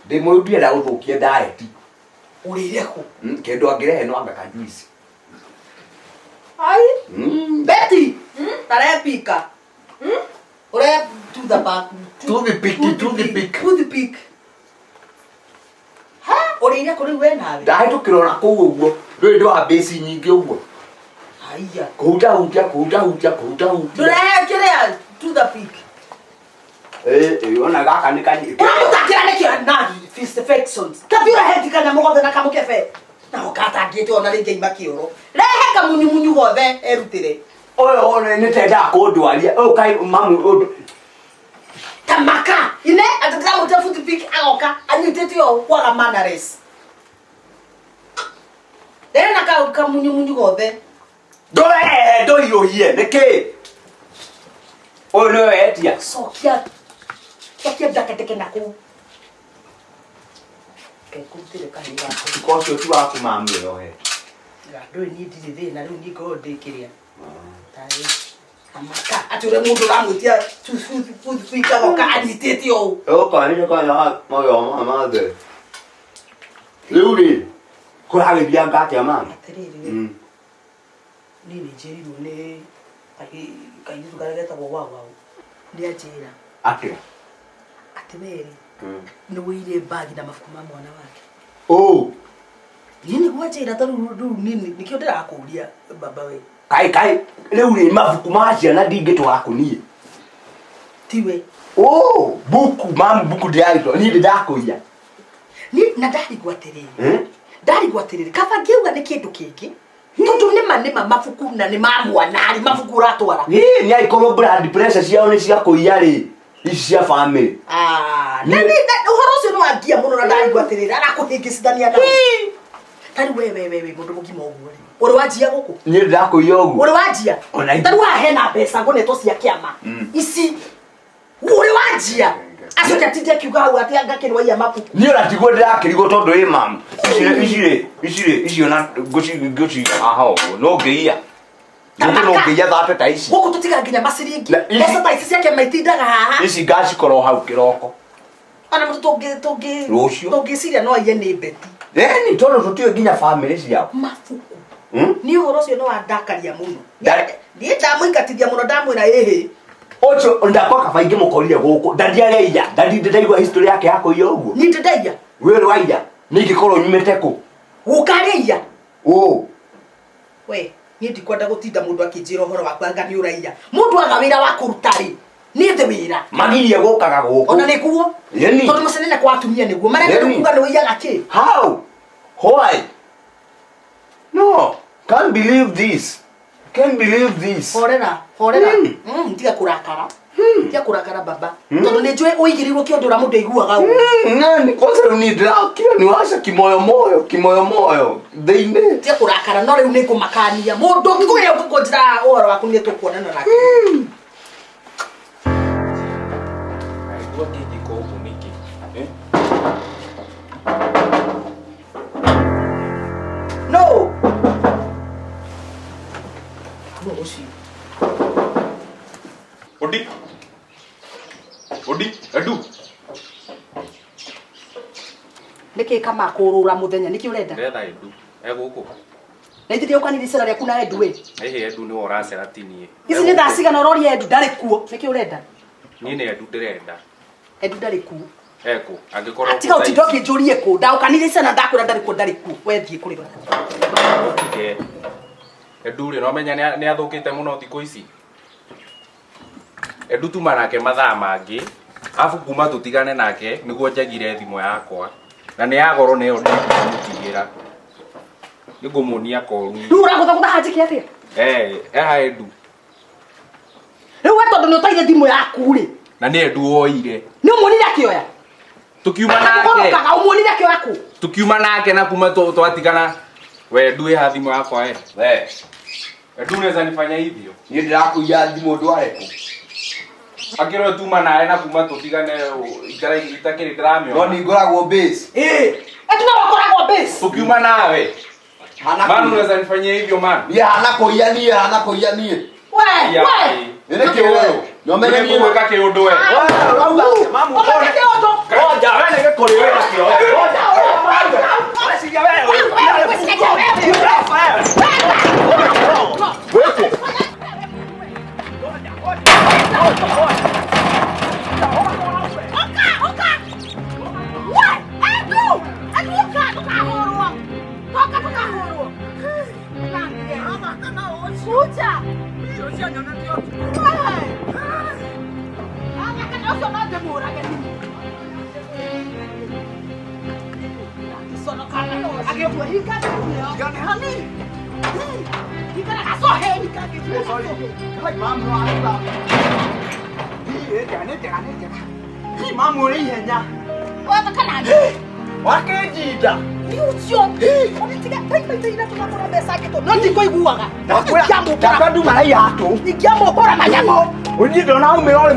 D: Ndĩ mũrĩu ndirenda gũthũkia diet.
A: Ũrĩire kũ?
D: Kĩndũ angĩrehe no anga ka juice.
A: Ai. Betty, tarepika. Ũre to the back.
D: Toothpick, toothpick.
A: Toothpick. Ha, ũrĩire kũ rĩu we nawe?
D: Ndahĩtũkĩra ona kũu ũguo. Ndũrĩ ndwa mbĩci nyingĩ ũguo.
A: Haiya.
D: Kũhutahutia, kũhutahutia, kũhutahutia.
A: Ndũrehe kĩrĩa toothpick.
D: Ĩ, ĩ, ona gaka nĩ kanyi.
A: Ũramũthakĩra nĩkĩ na fixations. Ta thiĩ ũrehe kanyamũ gothe na kamũkebe. Nako katangĩte ona rĩngĩ aima kĩoro. Rehe kamunyumunyu gothe erutĩre.
D: Ũyũ ona nĩ tendaga kũndwaria. Ũyũ kaĩ mamu ũndũ.
A: Tamaka. Ine atĩ ndĩramwĩtia toothpick agoka anyitĩte ũũ kwaga manners. Rehe na kamunyumunyu gothe.
D: Ndũrehe ndũhiũhie nĩkĩ? Ũyũ nĩwe wetia.
A: Cokia. Cokia ndaketeke na kũu. Kekũrutĩre kahĩ gako.
D: Ko ũcio ti waku mamu ĩyo he.
A: Ndũĩ niĩ ndirĩ thĩna rĩu niĩ ngorwo ndĩkĩrĩa. Tarĩ. Tamaka. Atĩ ũrĩa mũndũ ũramwĩtia toothpick agoka anyitĩte ũũ.
D: Ũkanire kana magego ma mathe. Rĩu rĩ, kũragĩthianga atĩa mama?
A: Atĩrĩrĩ we. Niĩ nĩ njĩrirwo nĩ kairĩtu karĩa getagwo Wawau. Nĩ anjĩra
D: Atĩa?
A: atĩ we rĩ nĩ wũire mbagi na mabuku ma mwana wake.
D: Ũ.
A: Niĩ nĩguo anjĩra ta rĩu rĩu niĩ nĩkĩo ndĩrakũria baba we.
D: Kaĩ kaĩ rĩu rĩ mabuku ma ciana ndingĩtwara kũ niĩ.
A: Tiwe.
D: Ũ, buku mamu buku ndĩrarutwo niĩ ndĩndakũiya.
A: Niĩ na ndarigwo atĩrĩrĩ. Ndarigwo atĩrĩrĩ kaba ngĩuga nĩ kĩndũ kĩngĩ. Tondũ nĩma nĩma mabuku na nĩ ma mwana rĩ mabuku ũratwara.
D: Ĩ nĩ angĩkorwo blood pressure ciao nĩ cia kũiya rĩ ici cia family.
A: Ah, na nĩ ũhoro ũcio nĩ wangia mũno na ndarigwo atĩrĩrĩ arakũhĩngĩcithania nao. Ta rĩu we we we we mũndũ mũgima ũguo rĩ. Ũrĩ wanjia gũkũ?
D: Niĩ ndĩrakũiya ũguo.
A: Ũrĩ wanjia?
D: Ona
A: Ta rĩu haha hena mbeca ngũnetwo cia kĩama. Ici. Ũrĩ wanjia? Acoke atinde akiuga hau atĩ anga kĩrwaiya mabuku.
D: Niĩ ona tiguo ndĩrakĩrigwo tondũ ĩ mamu. Ici rĩ ici rĩ ici rĩ ici ona ngũci haha ũguo no ngĩiya. Mũndũ no ngĩiya thate ta ici.
A: Gũkũ tũtiga nginya maciringi.
D: Na ici-
A: Mbeca ta ici cia kĩama itindaga haha.
D: Ici ngacikorwo hau kĩroko.
A: Ona mũndũ tũngĩ tũngĩ
D: Rũciũ.
A: tũngĩciria no aiye nĩ Betty.
D: Ĩni tondũ tũtiũĩ nginya family ciao.
A: Mabuku. Niĩ ũhoro ũcio nĩ wandakaria mũno.
D: Ndarĩ-
A: Niĩ ndamũingatithia mũno ndamwĩra ĩhĩ.
D: Ũcio ndakwa kaba ingĩmũkorire gũkũ ndandiareia ndandinde ndaigua history yake ya kũiya ũguo.
A: Niĩ ndĩndaiya.
D: We ũrĩ waiya nĩ ingĩkorwo nyumĩte kũ?
A: Gũkarĩia.
D: Ũ.
A: We, niĩ ndikwenda gũtinda mũndũ akĩnjĩra ũhoro waku anga nĩ ũraiya. Mũndũ aga wĩra wa kũruta rĩ, nĩ ethe wĩra.
D: Magirie gũkaga gũkũ.
A: Ona nĩguo.
D: Ĩni.
A: Tondũ mũcenene kwa atumia nĩguo. Marenda
D: Ĩni.
A: kuga nĩ ũiyaga kĩ?
D: How? Why? No, can't believe this. Can't believe this.
A: Horera, horera. Tiga kũrakara. Tiga kũrakara baba. Tondũ nĩ njũĩ ũigĩrĩirwo kĩondo ũrĩa mũndũ aiguaga ũũ.
D: Nani kwanza rĩu niĩ ndĩrakira nĩ waca kimoyo moyo kimoyo moyo thĩinĩ.
A: Tiga kũrakara no rĩu nĩ ngũmakania. Mũndũ ũngĩkũgĩa ũngĩkũnjĩra ũhoro waku nĩ tũkuonana nake.
I: Aigua kĩnjiko ũguo nĩkĩ? Eh?
A: No. No ũcio.
I: Odi. Odi, Edu.
A: Nĩkĩ kama kũrũra mũthenya nĩkĩ ũrenda?
I: Ndĩretha Edu. E gũkũ.
A: Na ithuĩ ũkanire icera rĩaku na Edu ĩ.
I: Ĩhĩ Edu nĩwe ũracera ti niĩ.
A: Ici nĩ thaa cigana ũroria Edu ndarĩ kuo. Nĩkĩ ũrenda?
I: Niĩ nĩ Edu ndĩrenda.
A: Edu ndarĩ ku.
I: Ekũ, angĩkorwo
A: Tiga ũtinde ũkĩnjũrie kũ. Ndaũkanire ciana ndakwĩra ndarĩ kuo ndarĩ kuo. We thiĩ kũrĩ we.
I: Tige. Edu rĩ, nomenya nĩ athũkĩte mũno thikũ ici. Edu tuma nake mathaa mangĩ, abu kuma tũtigane nake nĩguo njagire thimũ yakwa. Na nĩ ya goro nĩyo ndingĩmũtigĩra. Nĩngũmuonia koru.
A: Rĩu ũragũthagũtha hanjĩke atĩa?
I: Eh, eha Edu.
A: Rĩu we tondũ nĩ ũtaire thimũ yaku rĩ.
I: Na nĩ Edu woire.
A: Nĩ ũmuonire akĩoya?
I: Tukiuma nake.
A: Ũrokaga ũmuonire akĩoya kũ?
I: Tukiuma nake na kuma twatigana. We Edu ĩha thimũ yakwa we.
D: We.
I: Edu unaweza nifanya hivyo?
D: Niĩ ndĩrakũiya thimũ ndware kũ?
I: Akĩrwo tuma nawe na kuma tũtigane ikara itakĩrĩ ndĩramĩona.
D: No ningoragwo base.
A: Ĩĩ. Edu no wakoragwo base.
I: Tukiuma nawe. Man unaweza nifanyia hivyo man.
D: Niĩ hana kũiya niĩ hana kũiya niĩ.
A: We, we.
D: Nĩ kĩ we? No menye niĩ.
I: Nĩngũgwĩka kĩũndũ we.
A: Ũmwĩke kĩũndũ.
D: Ngoja we nĩ gĩkũrĩ wĩ nakĩo. Ngoja. Wĩkũ?
A: Mamu ũrĩ ihenya.
D: Wakĩnjinda.
A: Nĩ ũcio. Ũgĩtiga taita tũgakũra mbeca ngĩtũ. No ndikũiguaga.
D: Ndakwĩra nduma na iratũ.
A: Ingĩamũkũra manyamũ.
D: Ũthiĩ ndona aumĩra ũrĩ